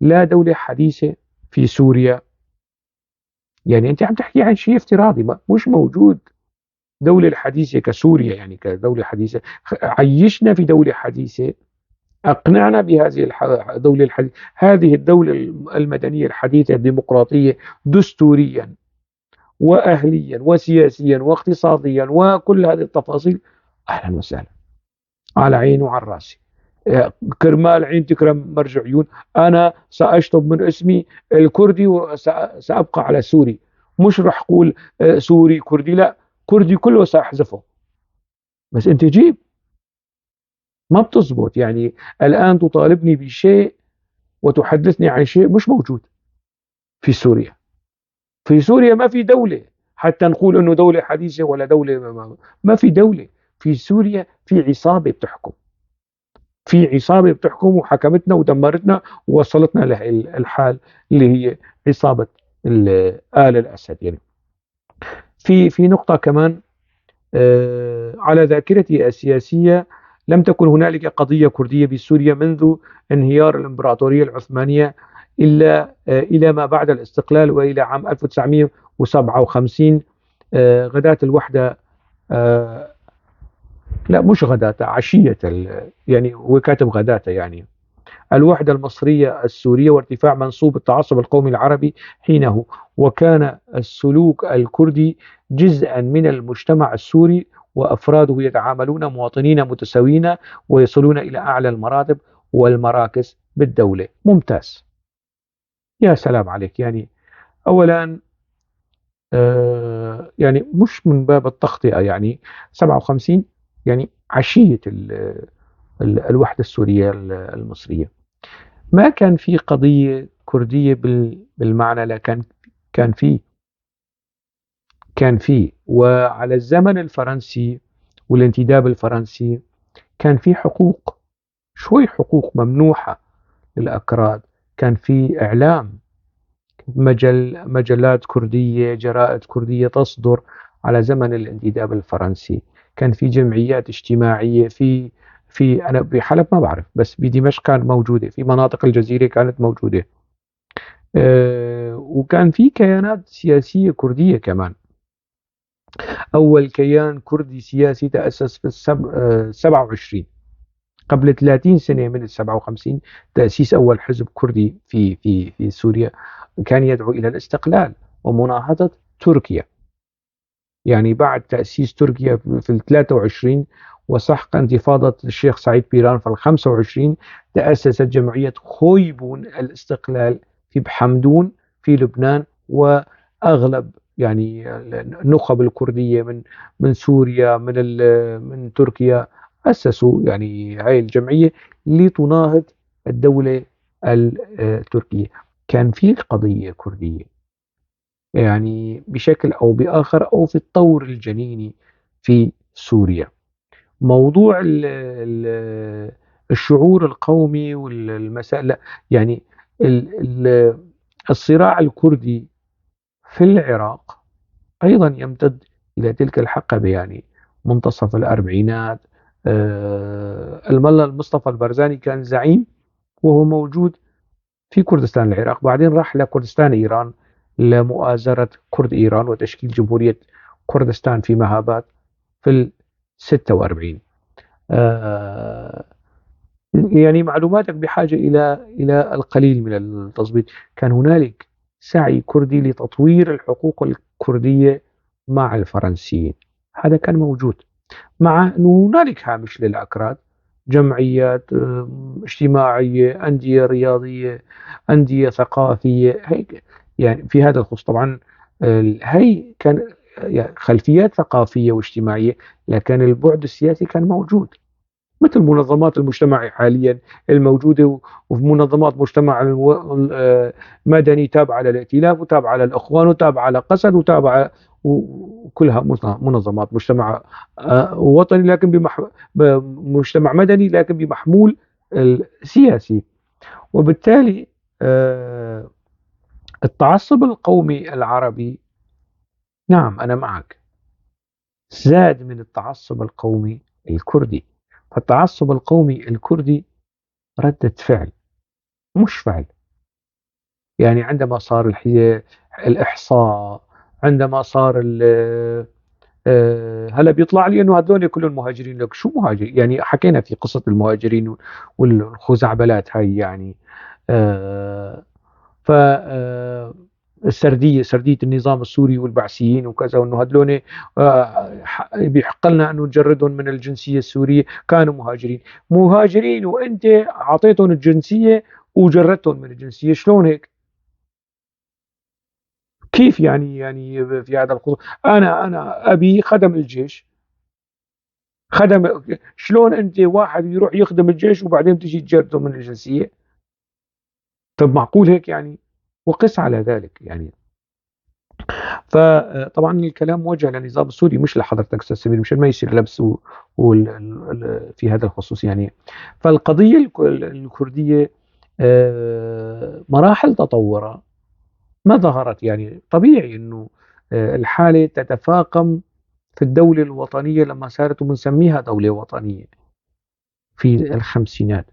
لا دولة حديثة في سوريا. أنت عم تحكي عن شيء افتراضي، مش موجود دولة الحديثة كسوريا، كدولة حديثة. عيشنا في دولة حديثة، أقنعنا بهذه الدولة الحديثة، هذه الدولة المدنية الحديثة الديمقراطية دستوريا وأهليا وسياسيا واقتصاديا وكل هذه التفاصيل. أهلا وسهلا، على عيني وعلى راسي، كرمال عين تكرم مرج عيون. أنا سأشطب من اسمي الكردي وسأبقى على سوري، مش رح أقول، سوري كردي، لا كردي كله سأحذفه. بس أنت جيب، ما بتزبط. الآن تطالبني بشيء وتحدثني عن شيء مش موجود في سوريا. في سوريا ما في دولة حتى نقول إنه دولة حديثة ولا دولة، ما في دولة في سوريا. في عصابة بتحكم، في عصابة بتحكم وحكمتنا ودمرتنا ووصلتنا للحال اللي هي عصابة آل الأسد. في نقطة كمان، على ذاكرتي السياسية لم تكن هنالك قضية كردية بسوريا منذ انهيار الإمبراطورية العثمانية إلى ما بعد الاستقلال وإلى عام 1957، غداة الوحدة، لا مش غداة، عشية يعني هو كاتب غداة، الوحدة المصرية السورية وارتفاع منسوب التعصب القومي العربي حينه، وكان السلوك الكردي جزءا من المجتمع السوري وأفراده يتعاملون مواطنين متساويين ويصلون إلى أعلى المراتب والمراكز بالدولة. ممتاز، يا سلام عليك. أولا، مش من باب التخطئة، 57 عشية الوحدة السورية المصرية ما كان في قضية كردية بالمعنى، لا كان في. وعلى الزمن الفرنسي والانتداب الفرنسي كان في حقوق، شوي حقوق ممنوحة للأكراد، كان في إعلام، مجلات كردية، جرائد كردية تصدر على زمن الانتداب الفرنسي، كان في جمعيات اجتماعية في أنا بحلب ما بعرف، بس بدمشق كانت موجودة، في مناطق الجزيرة كانت موجودة، وكان في كيانات سياسية كردية كمان. أول كيان كردي سياسي تأسس في 27، قبل 30 سنة من السبعة وخمسين، تأسيس أول حزب كردي في سوريا، كان يدعو إلى الاستقلال ومناهضة تركيا. بعد تأسيس تركيا في الثلاثة وعشرين وسحق انتفاضة الشيخ سعيد بيران في الخمسة وعشرين، تأسست جمعية خويبون الاستقلال في بحمدون في لبنان، وأغلب النخب الكردية من سوريا، من تركيا، أسسوا هاي الجمعية لتناهض الدولة التركية. كان في قضية كردية بشكل أو بآخر أو في الطور الجنيني في سوريا. موضوع الشعور القومي والمسائل، لا، الصراع الكردي في العراق أيضا يمتد إلى تلك الحقبة، منتصف الأربعينات. الملا المصطفى البرزاني كان زعيم وهو موجود في كردستان العراق، بعدين راح لكردستان إيران لمؤازرة كرد إيران وتشكيل جمهورية كردستان في مهابات في 46. معلوماتك بحاجة إلى القليل من التظبيط. كان هنالك سعي كردي لتطوير الحقوق الكردية مع الفرنسيين، هذا كان موجود، مع أنه هنالك هامش للأكراد، جمعيات، اجتماعية، أندية رياضية، أندية ثقافية، هيك في هذا الخصوص. طبعا، هي كان خلفيات ثقافية واجتماعية، لكن البعد السياسي كان موجود، مثل منظمات المجتمع حاليا الموجودة، وفي منظمات مجتمع مدني تابعة للائتلاف وتابعة للإخوان وتابعة لقسد وتابعة وكلها منظمات مجتمع، وطني، لكن مجتمع مدني لكن بمحمول السياسي. وبالتالي، التعصب القومي العربي، نعم أنا معك، زاد من التعصب القومي الكردي. فالتعصب القومي الكردي ردة فعل مش فعل. يعني عندما صار الإحصاء، عندما صار هلا بيطلع لي انه هذول كلهم مهاجرين. لك شو مهاجرين؟ يعني حكينا في قصة المهاجرين والخزعبلات هاي يعني. ف السردية، سردية النظام السوري والبعثيين وكذا، وانه هذول بيحق لنا انه نجردهم من الجنسية السورية، كانوا مهاجرين. مهاجرين وانت اعطيتهم الجنسية وجردتهم من الجنسية، شلون هيك؟ كيف يعني؟ يعني في هذا الخصوص أنا أبي خدم الجيش، خدم، شلون أنت واحد يروح يخدم الجيش وبعدين تجي تجرده من الجنسية؟ طب معقول هيك يعني؟ وقس على ذلك يعني. فطبعا الكلام موجه للنظام السوري مش لحضرتك أستاذ سمير، مشان ما يصير لبس في هذا الخصوص يعني. فالقضية الكردية مراحل تطورها ما ظهرت، يعني طبيعي إنه الحالة تتفاقم في الدولة الوطنية لما صارت وبنسميها دولة وطنية في الخمسينات.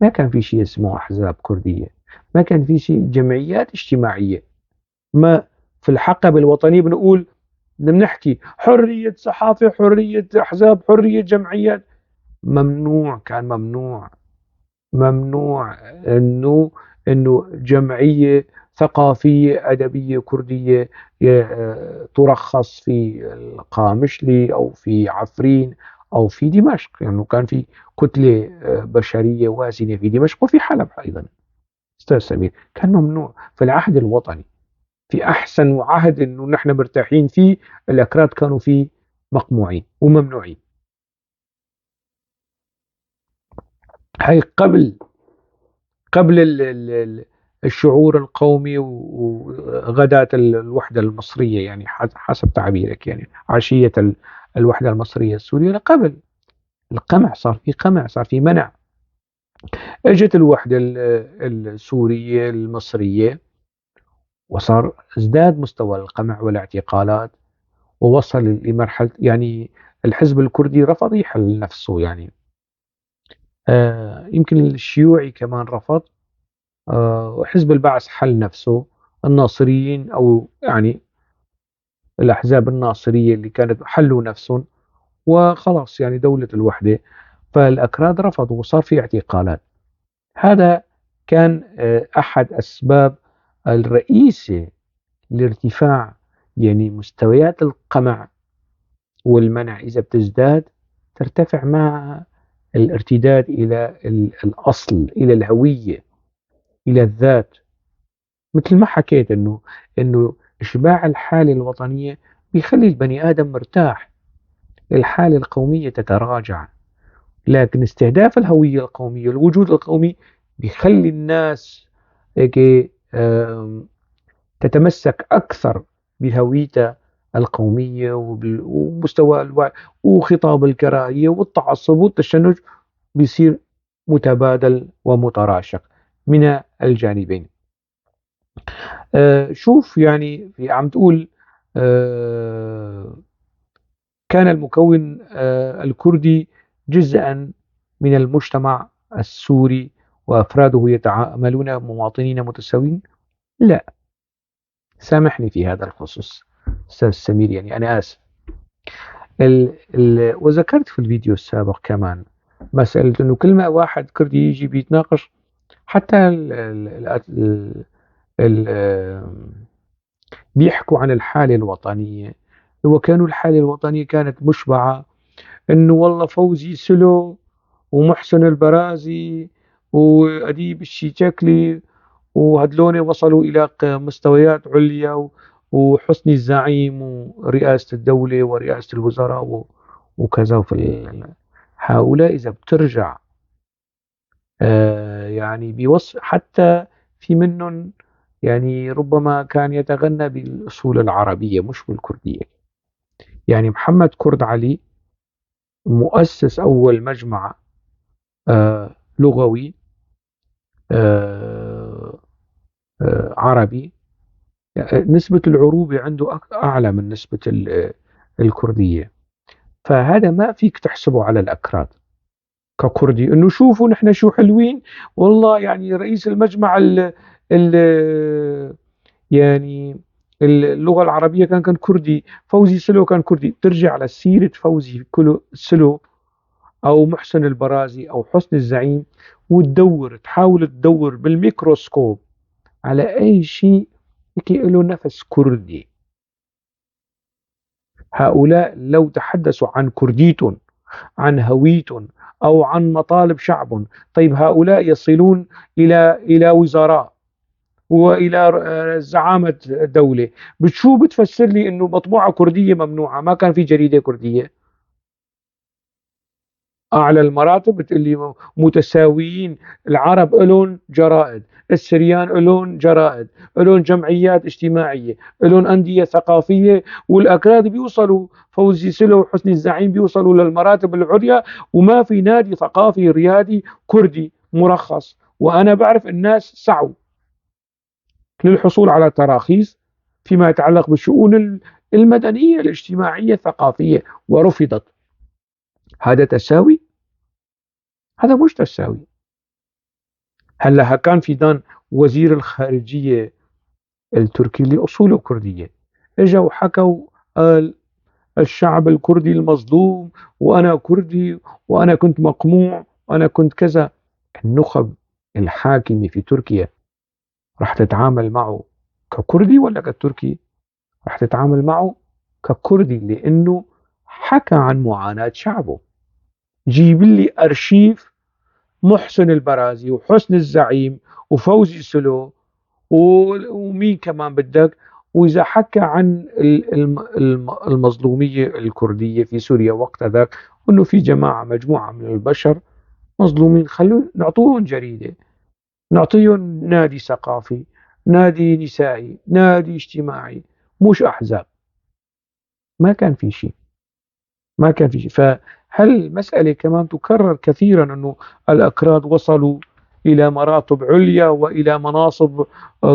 ما كان في شيء اسمه أحزاب كردية، ما كان في شيء جمعيات اجتماعية. ما في الحقبة الوطنية بنقول بنحكي حرية صحافة، حرية أحزاب، حرية جمعيات، ممنوع، كان ممنوع، ممنوع إنه جمعية ثقافية أدبية كردية ترخص في القامشلي أو في عفرين أو في دمشق، لأنه يعني كان في كتلة بشرية وازنة في دمشق وفي حلب أيضا. أستاذ سمير كان ممنوع في العهد الوطني، في أحسن عهد إنه نحن مرتاحين فيه، الأكراد كانوا فيه مقموعين وممنوعين. هاي قبل الشعور القومي وغداة الوحدة المصرية، يعني حسب تعبيرك، يعني عشية الوحدة المصرية السورية. قبل القمع صار في قمع، صار في منع. اجت الوحدة السورية المصرية وصار ازداد مستوى القمع والاعتقالات، ووصل لمرحلة يعني الحزب الكردي رفض يحل نفسه، يعني يمكن الشيوعي كمان رفض، وحزب البعث حل نفسه، الناصريين أو يعني الأحزاب الناصرية اللي كانت حلوا نفسهم وخلاص، يعني دولة الوحدة. فالأكراد رفضوا وصار في اعتقالات. هذا كان أحد أسباب الرئيسة لارتفاع يعني مستويات القمع والمنع. إذا بتزداد ترتفع مع الارتداد إلى الأصل، إلى الهوية، إلى الذات. مثل ما حكيت إنه إشباع الحالة الوطنية بيخلي البني آدم مرتاح، الحالة القومية تتراجع، لكن استهداف الهوية القومية، الوجود القومي، بيخلي الناس هيك تتمسك أكثر بهويتها القومية ومستوى الوعي وخطاب الكراهية والتعصب والتشنج بيصير متبادل ومتراشق من الجانبين. شوف يعني عم تقول كان المكون الكردي جزءا من المجتمع السوري وأفراده يتعاملون مواطنين متساويين. لا، سامحني في هذا الخصوص أستاذ سمير، يعني أنا آسف. وذكرت في الفيديو السابق كمان مسألة أنه كل ما واحد كردي يجي بيتناقش، حتى ال ال ال ال بيحكوا عن الحالة الوطنية، وكانوا الحالة الوطنية كانت مشبعة أنه والله فوزي سلو ومحسن البرازي وأديب الشيشكلي وهدلون وصلوا إلى مستويات عليا، وحسني الزعيم ورئاسة الدولة ورئاسة الوزراء وكذا. هؤلاء إذا بترجع يعني بيوصف حتى في منهم يعني ربما كان يتغنى بالأصول العربية مش بالكردية. يعني محمد كرد علي مؤسس أول مجمع لغوي عربي نسبة العروبة عنده أعلى من نسبة الكردية. فهذا ما فيك تحسبه على الأكراد ككردي إنه شوفوا نحن شو حلوين والله. رئيس المجمع اللغة العربية كان كردي، فوزي سلو كان كردي. ترجع لسيرة فوزي سلو أو محسن البرازي أو حسن الزعيم تحاول تدور بالميكروسكوب على أي شيء هيك له نفس كردي. هؤلاء لو تحدثوا عن كرديتهم، عن هويتهم، أو عن مطالب شعبهم، هؤلاء يصلون إلى وزراء وإلى زعامة دولة. بتشو بتفسر لي إنه مطبوعة كردية ممنوعة؟ ما كان في جريدة كردية. أعلى المراتب بتقول لي متساويين، العرب إلهم جرائد، السريان إلهم جرائد، إلهم جمعيات اجتماعية، إلهم أندية ثقافية، والأكراد بيوصلوا فوزي سلو وحسني الزعيم بيوصلوا للمراتب العليا، وما في نادي ثقافي ريادي كردي مرخص. وأنا بعرف الناس سعوا للحصول على تراخيص فيما يتعلق بالشؤون المدنية الاجتماعية الثقافية ورفضت. هذا تساوي؟ هذا مش تساوي. هلا كان فيدان وزير الخارجية التركي اللي أصوله كردية، اجا وحكوا قال الشعب الكردي المظلوم، وأنا كردي، وأنا كنت مقموع، وأنا كنت كذا. النخب الحاكمة في تركيا راح تتعامل معه ككردي ولا كتركي؟ راح تتعامل معه ككردي، لأنه حكى عن معاناة شعبه. جيب لي أرشيف محسن البرازي وحسن الزعيم وفوزي سلو ومين كمان بدك، وإذا حكى عن المظلومية الكردية في سوريا وقت ذاك، وإنه في مجموعة من البشر مظلومين، خلونا نعطوهم جريدة، نعطيهم نادي ثقافي، نادي نسائي، نادي اجتماعي، مش أحزاب. ما كان في شيء، ما كان في شيء. فهل المسألة كمان تكرر كثيرا أنه الأكراد وصلوا إلى مراتب عليا وإلى مناصب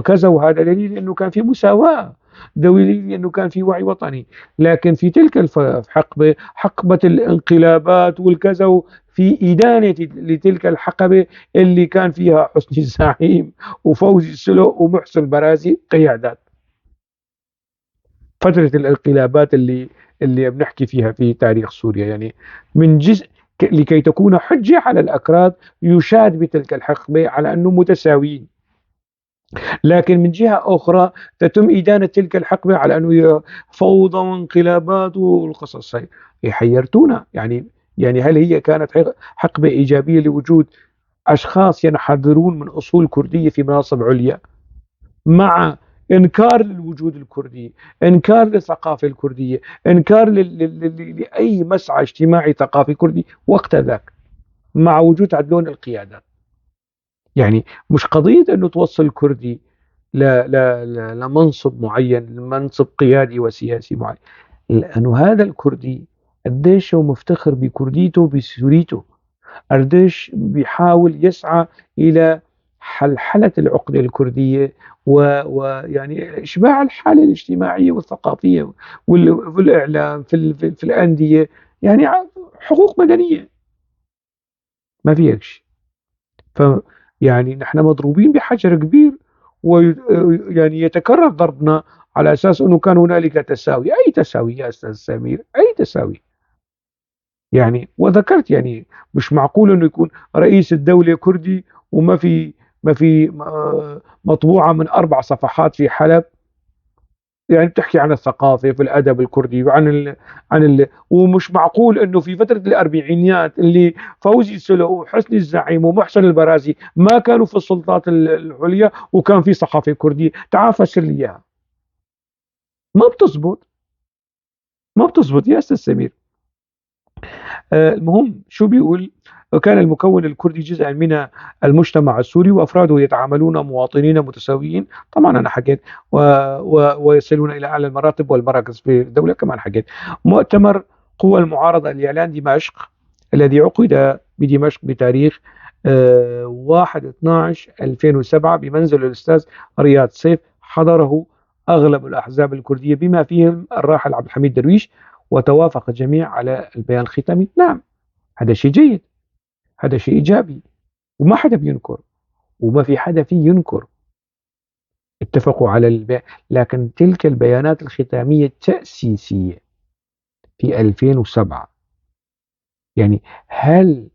كذا، وهذا دليل أنه كان في مساواة، دليل أنه كان في وعي وطني. لكن في تلك الحقبة، حقبة الانقلابات والكذا، في إدانة لتلك الحقبة اللي كان فيها حسني الزعيم وفوزي السلو ومحسن البرازي قيادات فترة الانقلابات اللي بنحكي فيها في تاريخ سوريا. من جزء لكي تكون حجة على الأكراد يشاد بتلك الحقبة على أنه متساويين، لكن من جهة أخرى تتم إدانة تلك الحقبة على أنه هي فوضى وانقلابات والقصص هاي. يحيرتونا. هل هي كانت حقبة إيجابية لوجود أشخاص ينحدرون من أصول كردية في مناصب عليا، مع إنكار للوجود الكردي، إنكار للثقافة الكردية، إنكار لأي مسعى اجتماعي ثقافي كردي وقت ذاك، مع وجود عدلون القيادات؟ مش قضية أنه توصل كردي لمنصب معين، لمنصب قيادي وسياسي معين، لأنه هذا الكردي قديش هو مفتخر بكرديته بسوريته، قديش بيحاول يسعى إلى حلحلة العقدة الكردية ويعني إشباع الحالة الاجتماعية والثقافية في الإعلام، في الأندية، حقوق مدنية ما فيها شيء. نحن مضروبين بحجر كبير، يتكرر ضربنا على أساس أنه كان هنالك تساوي. أي تساوي يا أستاذ سمير؟ أي تساوي؟ وذكرت مش معقول أنه يكون رئيس الدولة كردي وما في مطبوعة من 4 صفحات في حلب، بتحكي عن الثقافة في الأدب الكردي وعن عن ومش معقول أنه في فترة الأربعينيات اللي فوزي سلو وحسني الزعيم ومحسن البرازي ما كانوا في السلطات العليا وكان في صحافة كردية. تعال فسر لي إياها، ما بتزبط، ما بتزبط يا أستاذ سمير. المهم شو بيقول؟ وكان المكون الكردي جزءا من المجتمع السوري وأفراده يتعاملون مواطنين متساويين، طبعا أنا حكيت، ويصلون إلى أعلى المراتب والمراكز في الدولة كمان حكيت. مؤتمر قوى المعارضة لإعلان دمشق الذي عقد بدمشق بتاريخ 1/12/2007 بمنزل الأستاذ رياض سيف، حضره أغلب الأحزاب الكردية بما فيهم الراحل عبد الحميد درويش، وتوافق الجميع على البيان الختامي. نعم، هذا شيء جيد، هذا شيء إيجابي، وما حدا بينكر وما في حدا فيه ينكر، اتفقوا على البيان. لكن تلك البيانات الختامية التأسيسية في 2007، يعني هل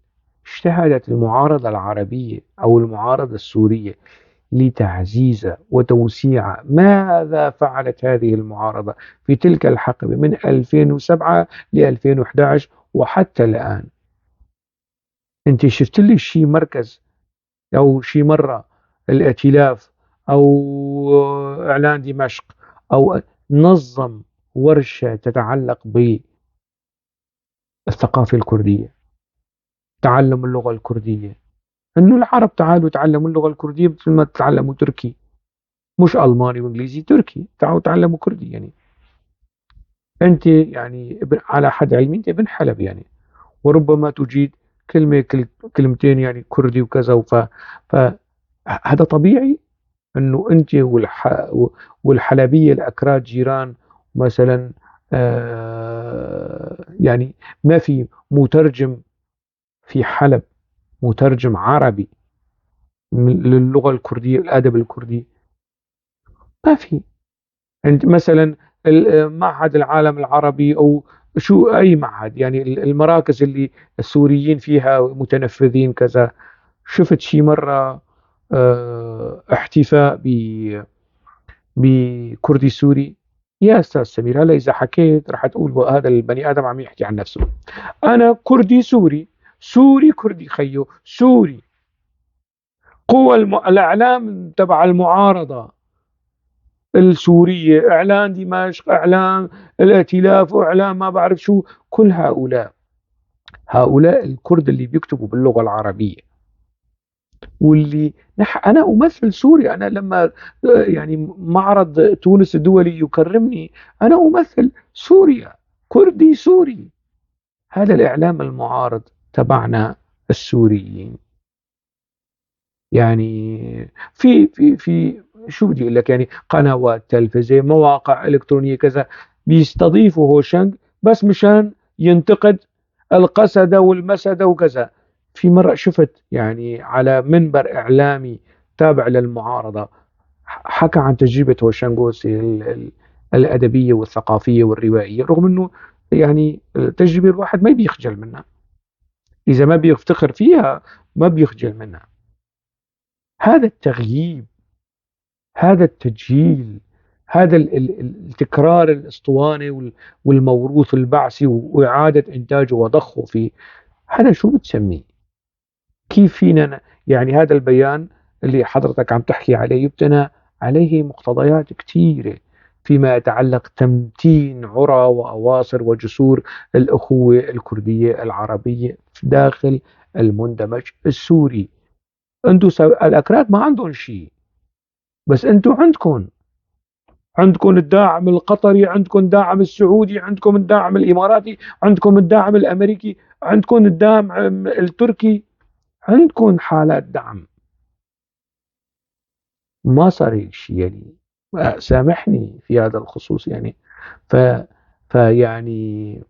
اجتهدت المعارضة العربية أو المعارضة السورية لتعزيز وتوسيع؟ ماذا فعلت هذه المعارضة في تلك الحقبة من 2007 ل 2011 وحتى الآن؟ أنت شفت لي شي مركز أو شي مرة الائتلاف أو إعلان دمشق أو نظم ورشة تتعلق بالثقافة الكردية، تعلم اللغة الكردية، إنه العرب تعالوا تعلموا اللغة الكردية مثل ما تعلموا تركي، مش ألماني وإنجليزي، تركي، تعالوا تعلموا كردي. يعني أنت يعني على حد علمي أنت ابن حلب يعني، وربما تجيد كلمة كلمتين يعني كردي وكذا، فهذا طبيعي أنه أنت والحلبية الأكراد جيران مثلا، يعني ما في مترجم في حلب، مترجم عربي للغة الكردية الأدب الكردي ما في. أنت مثلا معهد العالم العربي أو شو أي معهد، يعني المراكز اللي السوريين فيها متنفذين كذا، شفت شي مرة احتفاء بكردي سوري؟ يا أستاذ سمير، هلا إذا حكيت رح تقول هذا البني آدم عم يحكي عن نفسه. أنا كردي سوري، سوري كردي خيو سوري. قوى الإعلام تبع المعارضة السورية، إعلان دمشق، إعلان الائتلاف، وإعلان ما بعرف شو، كل هؤلاء الكرد اللي بيكتبوا باللغة العربية واللي أنا أمثل سوريا. أنا لما يعني معرض تونس الدولي يكرمني أنا أمثل سوريا، كردي سوري. هذا الإعلام المعارض تبعنا السوريين. يعني في في في شو بدي أقول لك، يعني قنوات تلفزيون، مواقع إلكترونية كذا، بيستضيفوا هوشنج بس مشان ينتقد القسدة والمسدة وكذا. في مرة شفت يعني على منبر إعلامي تابع للمعارضة حكى عن تجربة هوشنج الأدبية والثقافية والروائية، رغم أنه يعني تجربة الواحد ما بيخجل منها، إذا ما بيفتخر فيها ما بيخجل منها. هذا التغييب، هذا التجهيل، هذا التكرار الاسطواني والموروث البعثي وإعادة إنتاجه وضخه فيه، هذا شو بتسميه؟ كيف فينا يعني هذا البيان اللي حضرتك عم تحكي عليه يبتنى عليه مقتضيات كثيرة فيما يتعلق تمتين عرى وأواصر وجسور الأخوة الكردية العربية داخل المندمج السوري. أنتو الأكراد ما عندهم شيء، بس أنتو عندكم الداعم القطري، عندكم الداعم السعودي، عندكم الداعم الإماراتي، عندكم الداعم الأمريكي، عندكم الداعم التركي، عندكم حالات دعم. ما صار هيك شيء يعني، سامحني في هذا الخصوص يعني. فيعني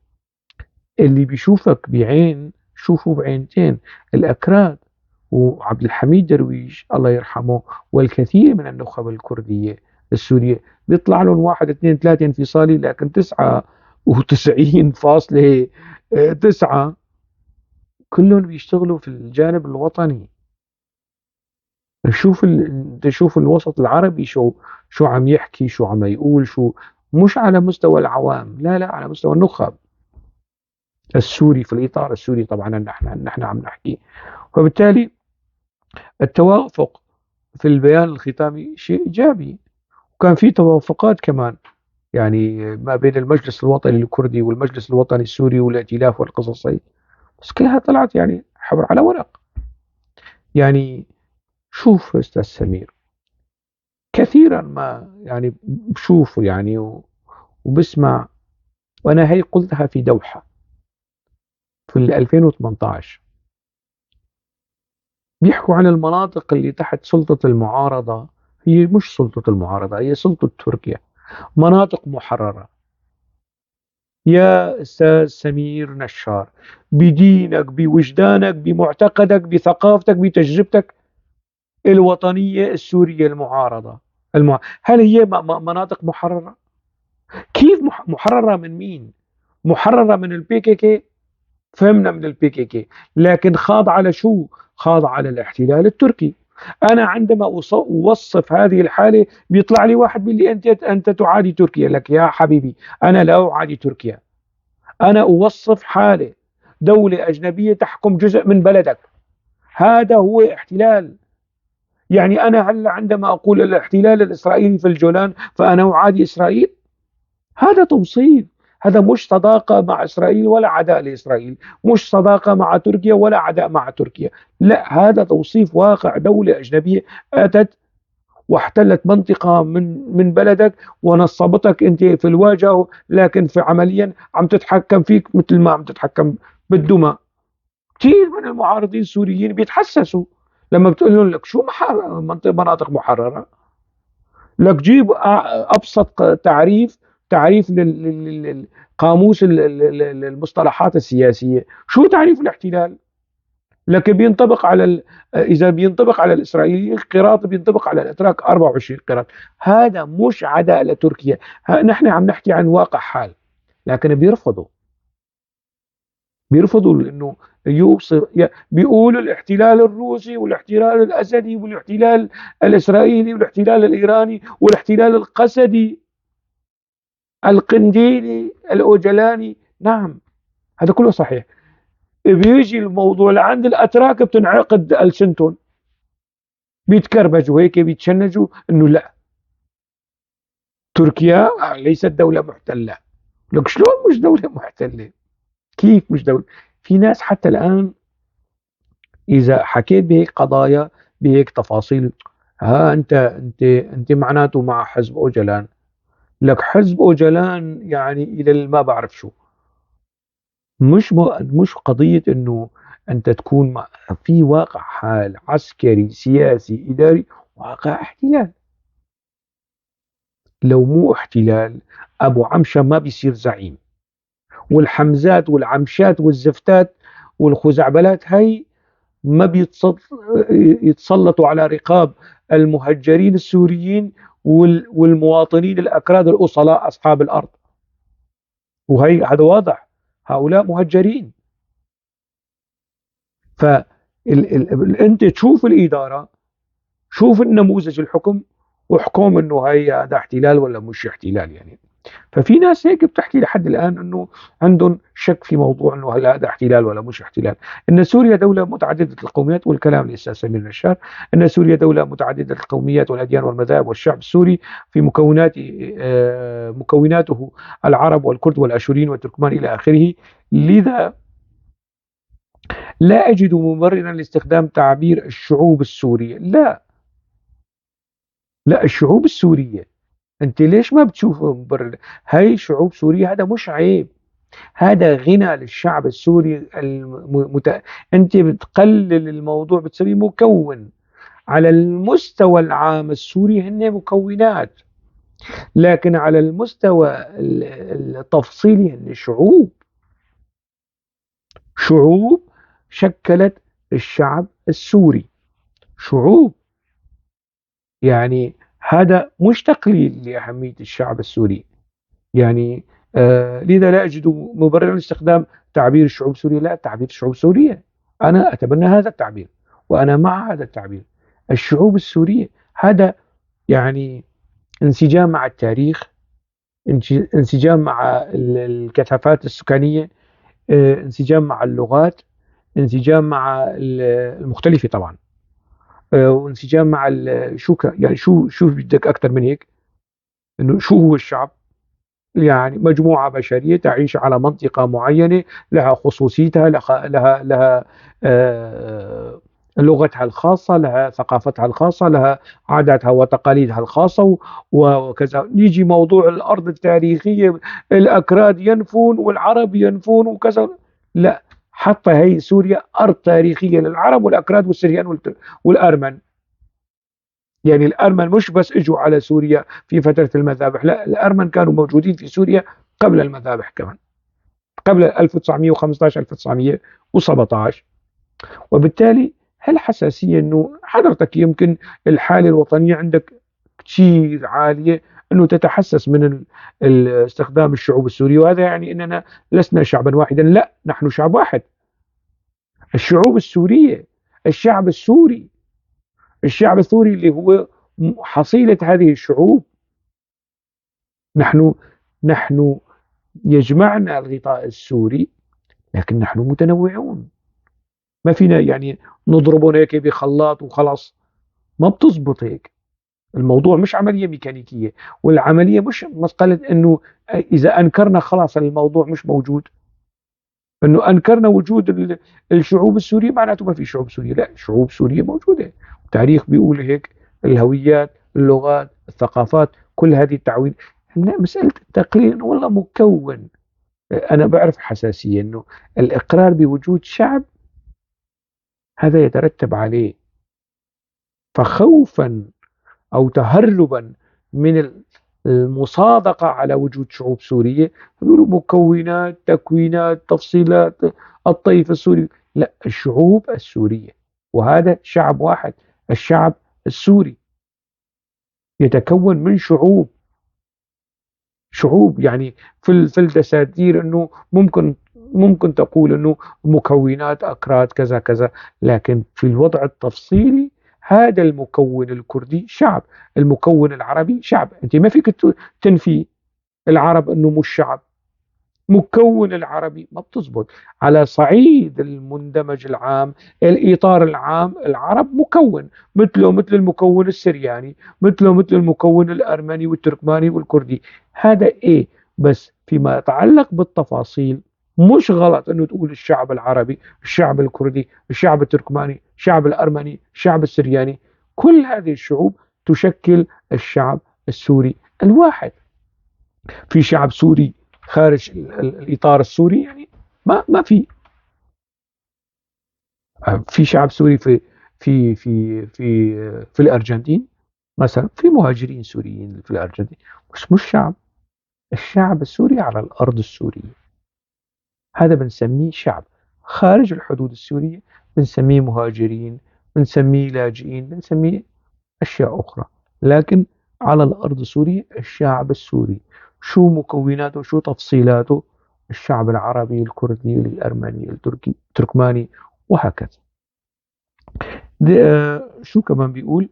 اللي بيشوفك بعين شوفه بعينتين. الأكراد وعبد الحميد درويش الله يرحمه والكثير من النخب الكردية السورية بيطلع لهم 1 2 3 انفصالي، لكن 99.9 كلهم بيشتغلوا في الجانب الوطني. نشوف الوسط العربي شو عم يحكي، شو عم يقول، شو مش على مستوى العوام، لا لا، على مستوى النخب السوري في الإطار السوري طبعا نحن عم نحكي. وبالتالي التوافق في البيان الختامي شيء إيجابي، وكان في توافقات كمان يعني ما بين المجلس الوطني الكردي والمجلس الوطني السوري والائتلاف والقصص، بس كلها طلعت يعني حبر على ورق. يعني شوف أستاذ سمير، كثيرا ما يعني بشوفه يعني وبسمع، وأنا هي قلتها في دوحة في 2018، بيحكوا عن المناطق اللي تحت سلطة المعارضة. هي مش سلطة المعارضة، هي سلطة تركيا. مناطق محررة. يا أستاذ سمير نشار، بدينك، بوجدانك، بمعتقدك، بثقافتك، بتجربتك الوطنية السورية المعارضة، هل هي مناطق محررة؟ كيف محررة من مين؟ محررة من البي كي كي؟ فهمنا من البي كي كي، لكن خاضعة لشو؟ خاضعة للاحتلال التركي. أنا عندما أوصف هذه الحالة بيطلع لي واحد بيقول لي أنت تعادي تركيا. لك يا حبيبي أنا لا أعادي تركيا، أنا أوصف حالة دولة أجنبية تحكم جزء من بلدك، هذا هو احتلال. أنا هلا عندما أقول الاحتلال الإسرائيلي في الجولان فأنا أعادي إسرائيل؟ هذا توصيف، هذا مش صداقة مع إسرائيل ولا عداء لإسرائيل، مش صداقة مع تركيا ولا عداء مع تركيا، لا، هذا توصيف واقع دولة أجنبية أتت واحتلت منطقة من بلدك ونصبتك أنت في الواجهة، لكن في عمليا عم تتحكم فيك مثل ما عم تتحكم بالدمى. كثير من المعارضين السوريين بيتحسسوا لما بتقول لهم لك شو مناطق محررة؟ لك جيب أبسط تعريف للقاموس المصطلحات السياسية. شو تعريف الاحتلال؟ لك بينطبق على إذا بينطبق على الإسرائيليين قراط، بينطبق على الأتراك 24 قراط. هذا مش عداء لتركيا، نحن عم نحكي عن واقع حال. لكن بيرفضوا لأنه بيقولوا الاحتلال الروسي والاحتلال الأسدي والاحتلال الإسرائيلي والاحتلال الإيراني والاحتلال القسدي القنديلي الأوجلاني. نعم هذا كله صحيح. بيجي الموضوع لعند الأتراك بتنعقد ألسنتهم، بيتكربجوا هيك، بيتشنجوا إنه لا تركيا ليست دولة محتلة. لك شلون مش دولة محتلة؟ كيف مش دولة؟ في ناس حتى الآن إذا حكيت بهيك قضايا بهيك تفاصيل، ها أنت معناته مع حزب أوجلان. لك حزب أوجلان إلى ما بعرف شو. مش قضية إنه أنت تكون مع، في واقع حال عسكري سياسي إداري، واقع احتلال. لو مو احتلال أبو عمشة ما بيصير زعيم، والحمزات والعمشات والزفتات والخزعبلات هاي ما يتسلطوا على رقاب المهجرين السوريين والمواطنين الأكراد الأصلاء أصحاب الأرض. وهي هذا واضح، هؤلاء مهجرين. أنت تشوف الإدارة، شوف النموذج الحكم واحكم إنه هي هذا احتلال ولا مش احتلال. ففي ناس هيك بتحكي لحد الآن إنه عندهم شك في موضوع إنه هل هذا احتلال ولا مش احتلال. إن سوريا دولة متعددة القوميات، والكلام للأستاذ سمير نشار، إن سوريا دولة متعددة القوميات والأديان والمذاهب، والشعب السوري في مكوناته العرب والكرد والأشوريين والتركمان إلى آخره. لذا لا أجد مبررا لاستخدام تعبير الشعوب السورية. لا، لا، الشعوب السورية أنت ليش ما بتشوف مبرر؟ هاي شعوب سورية، هذا مش عيب، هذا غنى للشعب السوري. أنت بتقلل الموضوع، بتسميه مكون. على المستوى العام السوري هن مكونات، لكن على المستوى التفصيلي هن شعوب، شعوب شكلت الشعب السوري، شعوب. هذا مش تقليل لأهمية الشعب السوري. لذا لا أجد مبررا لاستخدام تعبير الشعوب السورية. لا، تعبير الشعوب السورية أنا أتبنى هذا التعبير وأنا مع هذا التعبير، الشعوب السورية. هذا انسجام مع التاريخ، انسجام مع الكثافات السكانية، انسجام مع اللغات، انسجام مع المختلفة طبعا، وانسجام مع شو يعني شو بدك أكثر من هيك؟ إنه شو هو الشعب؟ مجموعة بشرية تعيش على منطقة معينة، لها خصوصيتها، لها لغتها الخاصة، لها ثقافتها الخاصة، لها عاداتها وتقاليدها الخاصة وكذا. نيجي موضوع الأرض التاريخية، الأكراد ينفون والعرب ينفون وكذا. لا، حتى هي سوريا أرض تاريخية للعرب والأكراد والسريان والأرمن. يعني الأرمن مش بس اجوا على سوريا في فترة المذابح، لا، الأرمن كانوا موجودين في سوريا قبل المذابح كمان، قبل 1915 1917. وبالتالي هالحساسية أنه حضرتك يمكن الحالة الوطنية عندك كتير عالية أنه تتحسس من استخدام الشعوب السورية، وهذا يعني أننا لسنا شعبا واحدا. لا، نحن شعب واحد. الشعوب السورية، الشعب السوري، الشعب السوري اللي هو حصيلة هذه الشعوب. نحن يجمعنا الغطاء السوري، لكن نحن متنوعون. ما فينا نضربهم هيك بخلاط وخلاص، ما بتزبط هيك. الموضوع مش عملية ميكانيكية، والعملية مش مسألة إنه إذا أنكرنا خلاص الموضوع مش موجود، إنه أنكرنا وجود الشعوب السورية معناته ما في شعوب سورية. لا، شعوب سورية موجودة، التاريخ بيقول هيك، الهويات، اللغات، الثقافات، كل هذه التعويل. مسألة التقليل والله مكون، أنا بعرف حساسية إنه الإقرار بوجود شعب هذا يترتب عليه، فخوفا أو تهربا من المصادقة على وجود شعوب سورية بيقولوا مكونات، تكوينات، تفصيلات، الطيف السوري. لا، الشعوب السورية، وهذا شعب واحد، الشعب السوري يتكون من شعوب، شعوب يعني في الدساتير إنه ممكن تقول إنه مكونات أكراد كذا كذا، لكن في الوضع التفصيلي هذا المكون الكردي شعب، المكون العربي شعب. أنت ما فيك تنفي العرب إنه مش شعب، مكون العربي ما بتزبط. على صعيد المندمج العام، الإطار العام، العرب مكون مثله مثل المكون السرياني، مثله مثل المكون الأرمني والتركماني والكردي. هذا إيه، بس فيما يتعلق بالتفاصيل مش غلط إنه تقول الشعب العربي، الشعب الكردي، الشعب التركماني، الشعب الأرمني، الشعب السرياني، كل هذه الشعوب تشكل الشعب السوري الواحد. في شعب سوري خارج الإطار السوري؟ يعني ما في. في شعب سوري في الأرجنتين مثلا، في مهاجرين سوريين في الأرجنتين، بس مش شعب. الشعب السوري على الأرض السورية هذا بنسميه شعب. خارج الحدود السورية بنسميه مهاجرين، بنسميه لاجئين، بنسميه أشياء أخرى، لكن على الأرض السورية الشعب السوري شو مكوناته، شو تفصيلاته؟ الشعب العربي، الكردي، الأرمني، التركي، التركماني، وهكذا. شو كمان بيقول؟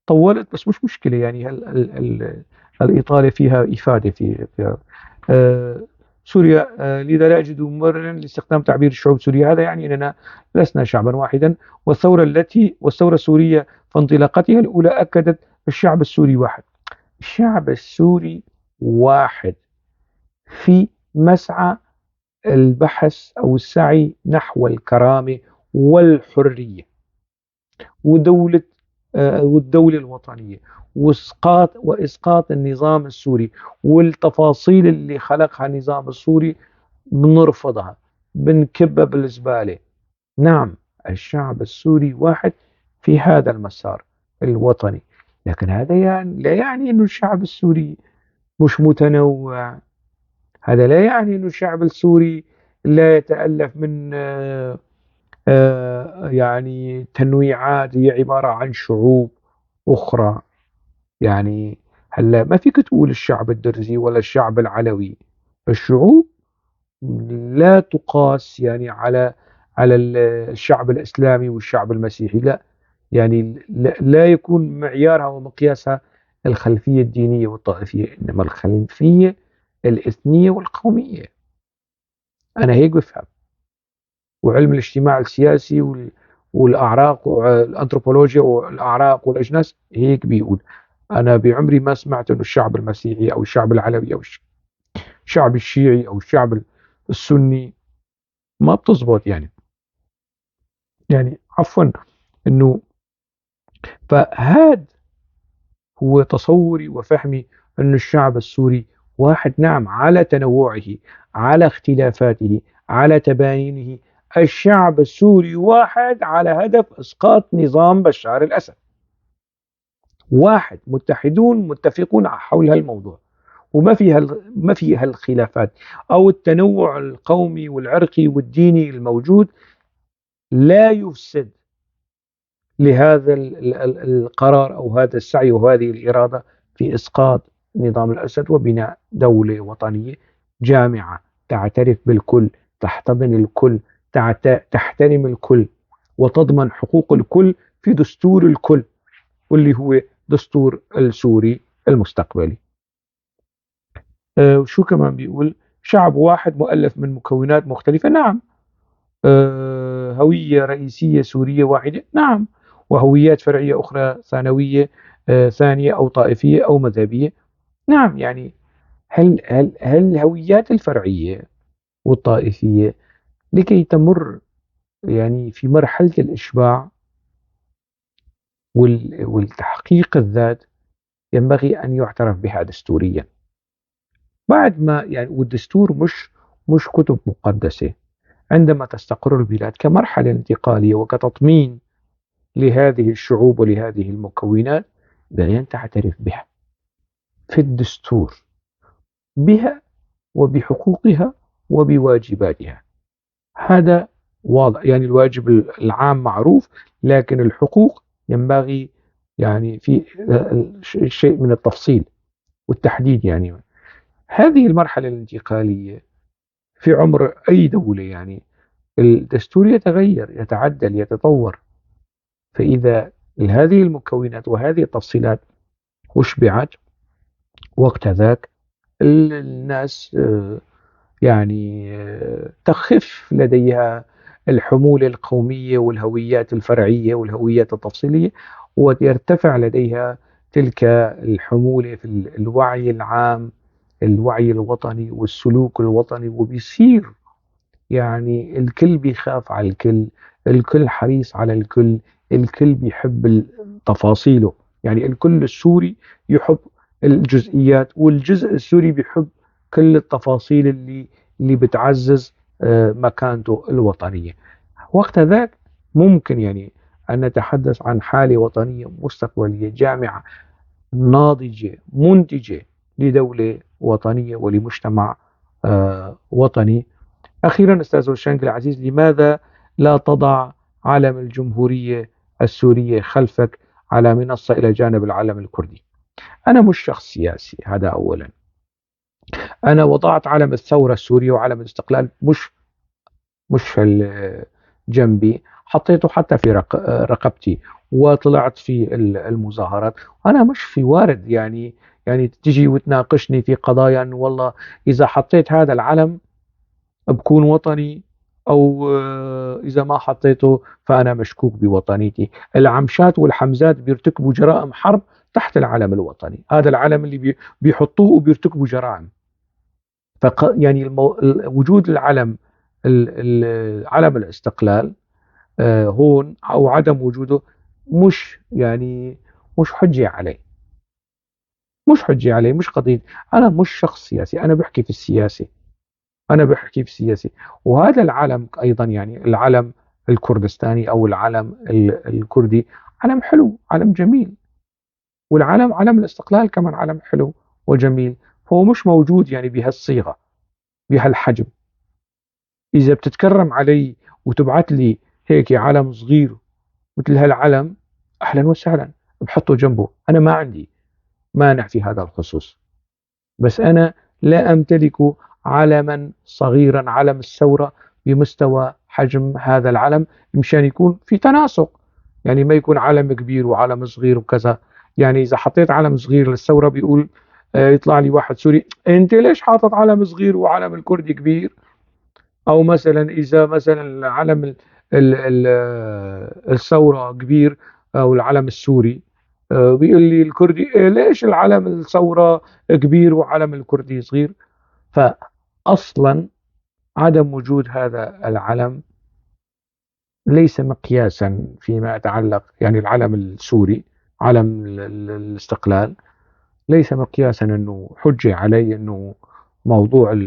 طولت بس مش مشكلة، يعني الإطالة فيها إفادة في سوريا. لذا لا أجد مبررا لاستخدام تعبير الشعوب السورية، هذا يعني أننا لسنا شعبا واحدا. والثورة السورية في انطلاقتها الأولى أكدت الشعب السوري واحد. الشعب السوري واحد في مسعى البحث أو السعي نحو الكرامة والحرية والدولة الوطنية وإسقاط النظام السوري والتفاصيل اللي خلقها النظام السوري بنرفضها، بنكبها بالزبالة. نعم الشعب السوري واحد في هذا المسار الوطني، لكن هذا لا يعني أنه الشعب السوري مش متنوع، هذا لا يعني أنه الشعب السوري لا يتألف من تنويعات هي عبارة عن شعوب أخرى. هلا ما فيك تقول الشعب الدرزي ولا الشعب العلوي، الشعوب لا تقاس على الشعب الإسلامي والشعب المسيحي، لا، لا يكون معيارها ومقياسها الخلفية الدينية والطائفية، إنما الخلفية الإثنية والقومية. أنا هيك بفهم، وعلم الاجتماع السياسي والأعراق والأنثروبولوجيا والأعراق والأجناس هيك بيقول. أنا بعمري ما سمعت إنه الشعب المسيحي أو الشعب العلوي أو الشعب الشيعي أو الشعب السني ما بتزبط. يعني عفوا إنه فهاد هو تصوري وفهمي أن الشعب السوري واحد، نعم، على تنوعه، على اختلافاته، على تباينه، الشعب السوري واحد على هدف إسقاط نظام بشار الأسد. واحد، متحدون متفقون حول هالموضوع، وما في هالخلافات أو التنوع القومي والعرقي والديني الموجود لا يفسد لهذا القرار أو هذا السعي وهذه الإرادة في إسقاط نظام الأسد وبناء دولة وطنية جامعة تعترف بالكل، تحتضن الكل، تحترم الكل، وتضمن حقوق الكل في دستور الكل واللي هو دستور السوري المستقبلي. وشو كمان بيقول؟ شعب واحد مؤلف من مكونات مختلفة. نعم. هوية رئيسية سورية واحدة. نعم. وهويات فرعية أخرى ثانوية، ثانية أو طائفية أو مذهبية. نعم. هل الهويات الفرعية والطائفية لكي تمر في مرحلة الإشباع والتحقيق الذات ينبغي أن يعترف بها دستوريا. بعد ما والدستور مش كتب مقدسة. عندما تستقر البلاد كمرحلة انتقالية وكتطمين لهذه الشعوب ولهذه المكونات ينبغي أن تعترف بها في الدستور، بها وبحقوقها وبواجباتها. هذا واضح، الواجب العام معروف، لكن الحقوق ينبغي في شيء من التفصيل والتحديد. هذه المرحلة الانتقالية في عمر أي دولة الدستور يتغير، يتعدل، يتطور. فإذا هذه المكونات وهذه التفصيلات أشبعت وقت ذاك الناس تخف لديها الحمولة القومية والهويات الفرعية والهويات التفصيلية، ويرتفع لديها تلك الحمولة في الوعي العام، الوعي الوطني والسلوك الوطني، وبيصير الكل بيخاف على الكل، الكل حريص على الكل، الكل بيحب تفاصيله. الكل السوري يحب الجزئيات، والجزء السوري بيحب كل التفاصيل اللي بتعزز مكانته الوطنية. وقت ذاك ممكن أن نتحدث عن حالة وطنية مستقبلية جامعة ناضجة منتجة لدولة وطنية ولمجتمع وطني. أخيرا أستاذ هوشانك العزيز، لماذا لا تضع علم الجمهورية السورية خلفك على منصة إلى جانب العلم الكردي؟ أنا مش شخص سياسي، هذا أولا. أنا وضعت علم الثورة السورية وعلم الاستقلال مش جنبي، حطيته حتى في رقبتي وطلعت في المظاهرات. أنا مش في وارد يعني تجي وتناقشني في قضايا أنه والله إذا حطيت هذا العلم بكون وطني أو إذا ما حطيته فأنا مشكوك بوطنيتي. العمشات والحمزات بيرتكبوا جرائم حرب تحت العلم الوطني، هذا العلم اللي بيحطوه وبيرتكبوا جرائم. وجود العلم علم الاستقلال هون أو عدم وجوده مش حجة عليه، مش حجة عليه، مش قضية. أنا مش شخص سياسي، أنا بحكي في السياسة، أنا بحكي في السياسة. وهذا العلم أيضا العلم الكردستاني أو العلم الكردي علم حلو، علم جميل، والعلم علم الاستقلال كمان علم حلو وجميل. هو مش موجود بهالصيغة بهالحجم. إذا بتتكرم علي وتبعت لي هيك علم صغير مثل هالعلم، أهلا وسهلا، بحطه جنبه، أنا ما عندي مانع في هذا الخصوص. بس أنا لا أمتلك علما صغيرا، علم الثورة بمستوى حجم هذا العلم، مشان يكون في تناسق، ما يكون علم كبير وعلم صغير وكذا. إذا حطيت علم صغير للثورة بيقول، يطلع لي واحد سوري، أنت ليش حاطط علم صغير وعلم الكردي كبير؟ أو مثلا إذا مثلا علم الثورة كبير أو العلم السوري، بيقول لي الكردي، ليش العلم الثورة كبير وعلم الكردي صغير؟ فأصلا عدم وجود هذا العلم ليس مقياسا فيما يتعلق، العلم السوري علم الاستقلال ليس مقياسا أنه حجة علي أنه موضوع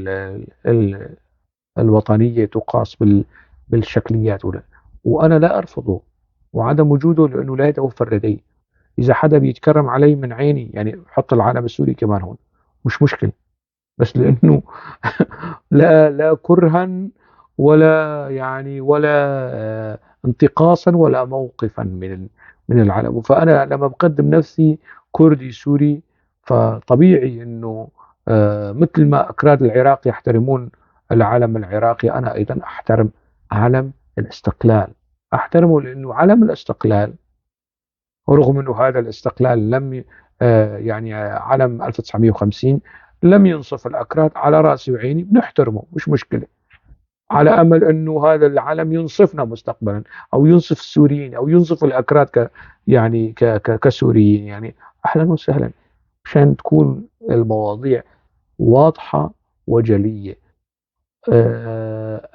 الوطنية تقاس بالشكليات ولا، وأنا لا أرفضه وعدم وجوده لأنه لا يتوفر لدي. إذا حدا بيتكرم علي من عيني يعني بحط العلم السوري كمان هون، مش مشكلة، بس لأنه لا كرها ولا يعني ولا انتقاصا ولا موقفا من العلم. فأنا لما بقدم نفسي كردي سوري فطبيعي أنه مثل ما أكراد العراق يحترمون العلم العراقي، أنا أيضا أحترم علم الاستقلال، أحترمه لأنه علم الاستقلال، ورغم أنه هذا الاستقلال لم يعني علم 1950 لم ينصف الأكراد، على رأسي وعيني بنحترمه، مش مشكلة، على أمل أنه هذا العلم ينصفنا مستقبلا، أو ينصف السوريين، أو ينصف الأكراد كسوريين. أهلا وسهلا، مشان تكون المواضيع واضحة وجلية.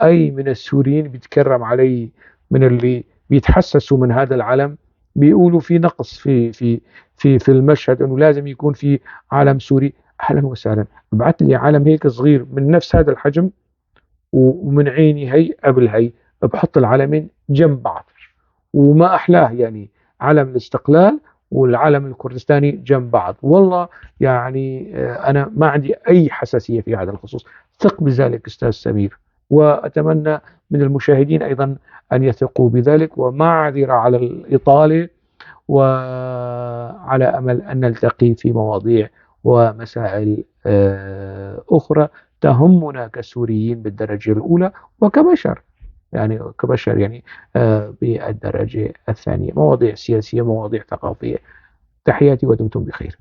أي من السوريين بيتكرم علي من اللي بيتحسسوا من هذا العلم بيقولوا في نقص في المشهد، أنه لازم يكون في علم سوري. أهلا وسهلا، ابعث لي علم هيك صغير من نفس هذا الحجم ومن عيني هي قبل هي، بحط العلمين جنب بعض، وما أحلاه علم الاستقلال والعلم الكردستاني جنب بعض. والله أنا ما عندي أي حساسية في هذا الخصوص، ثق بذلك أستاذ سمير، وأتمنى من المشاهدين أيضا أن يثقوا بذلك. ومعذرة على الإطالة، وعلى أمل أن نلتقي في مواضيع ومسائل أخرى تهمنا كسوريين بالدرجة الأولى وكبشر، كبشر بالدرجة الثانية، مواضيع سياسية، مواضيع ثقافية. تحياتي ودمتم بخير.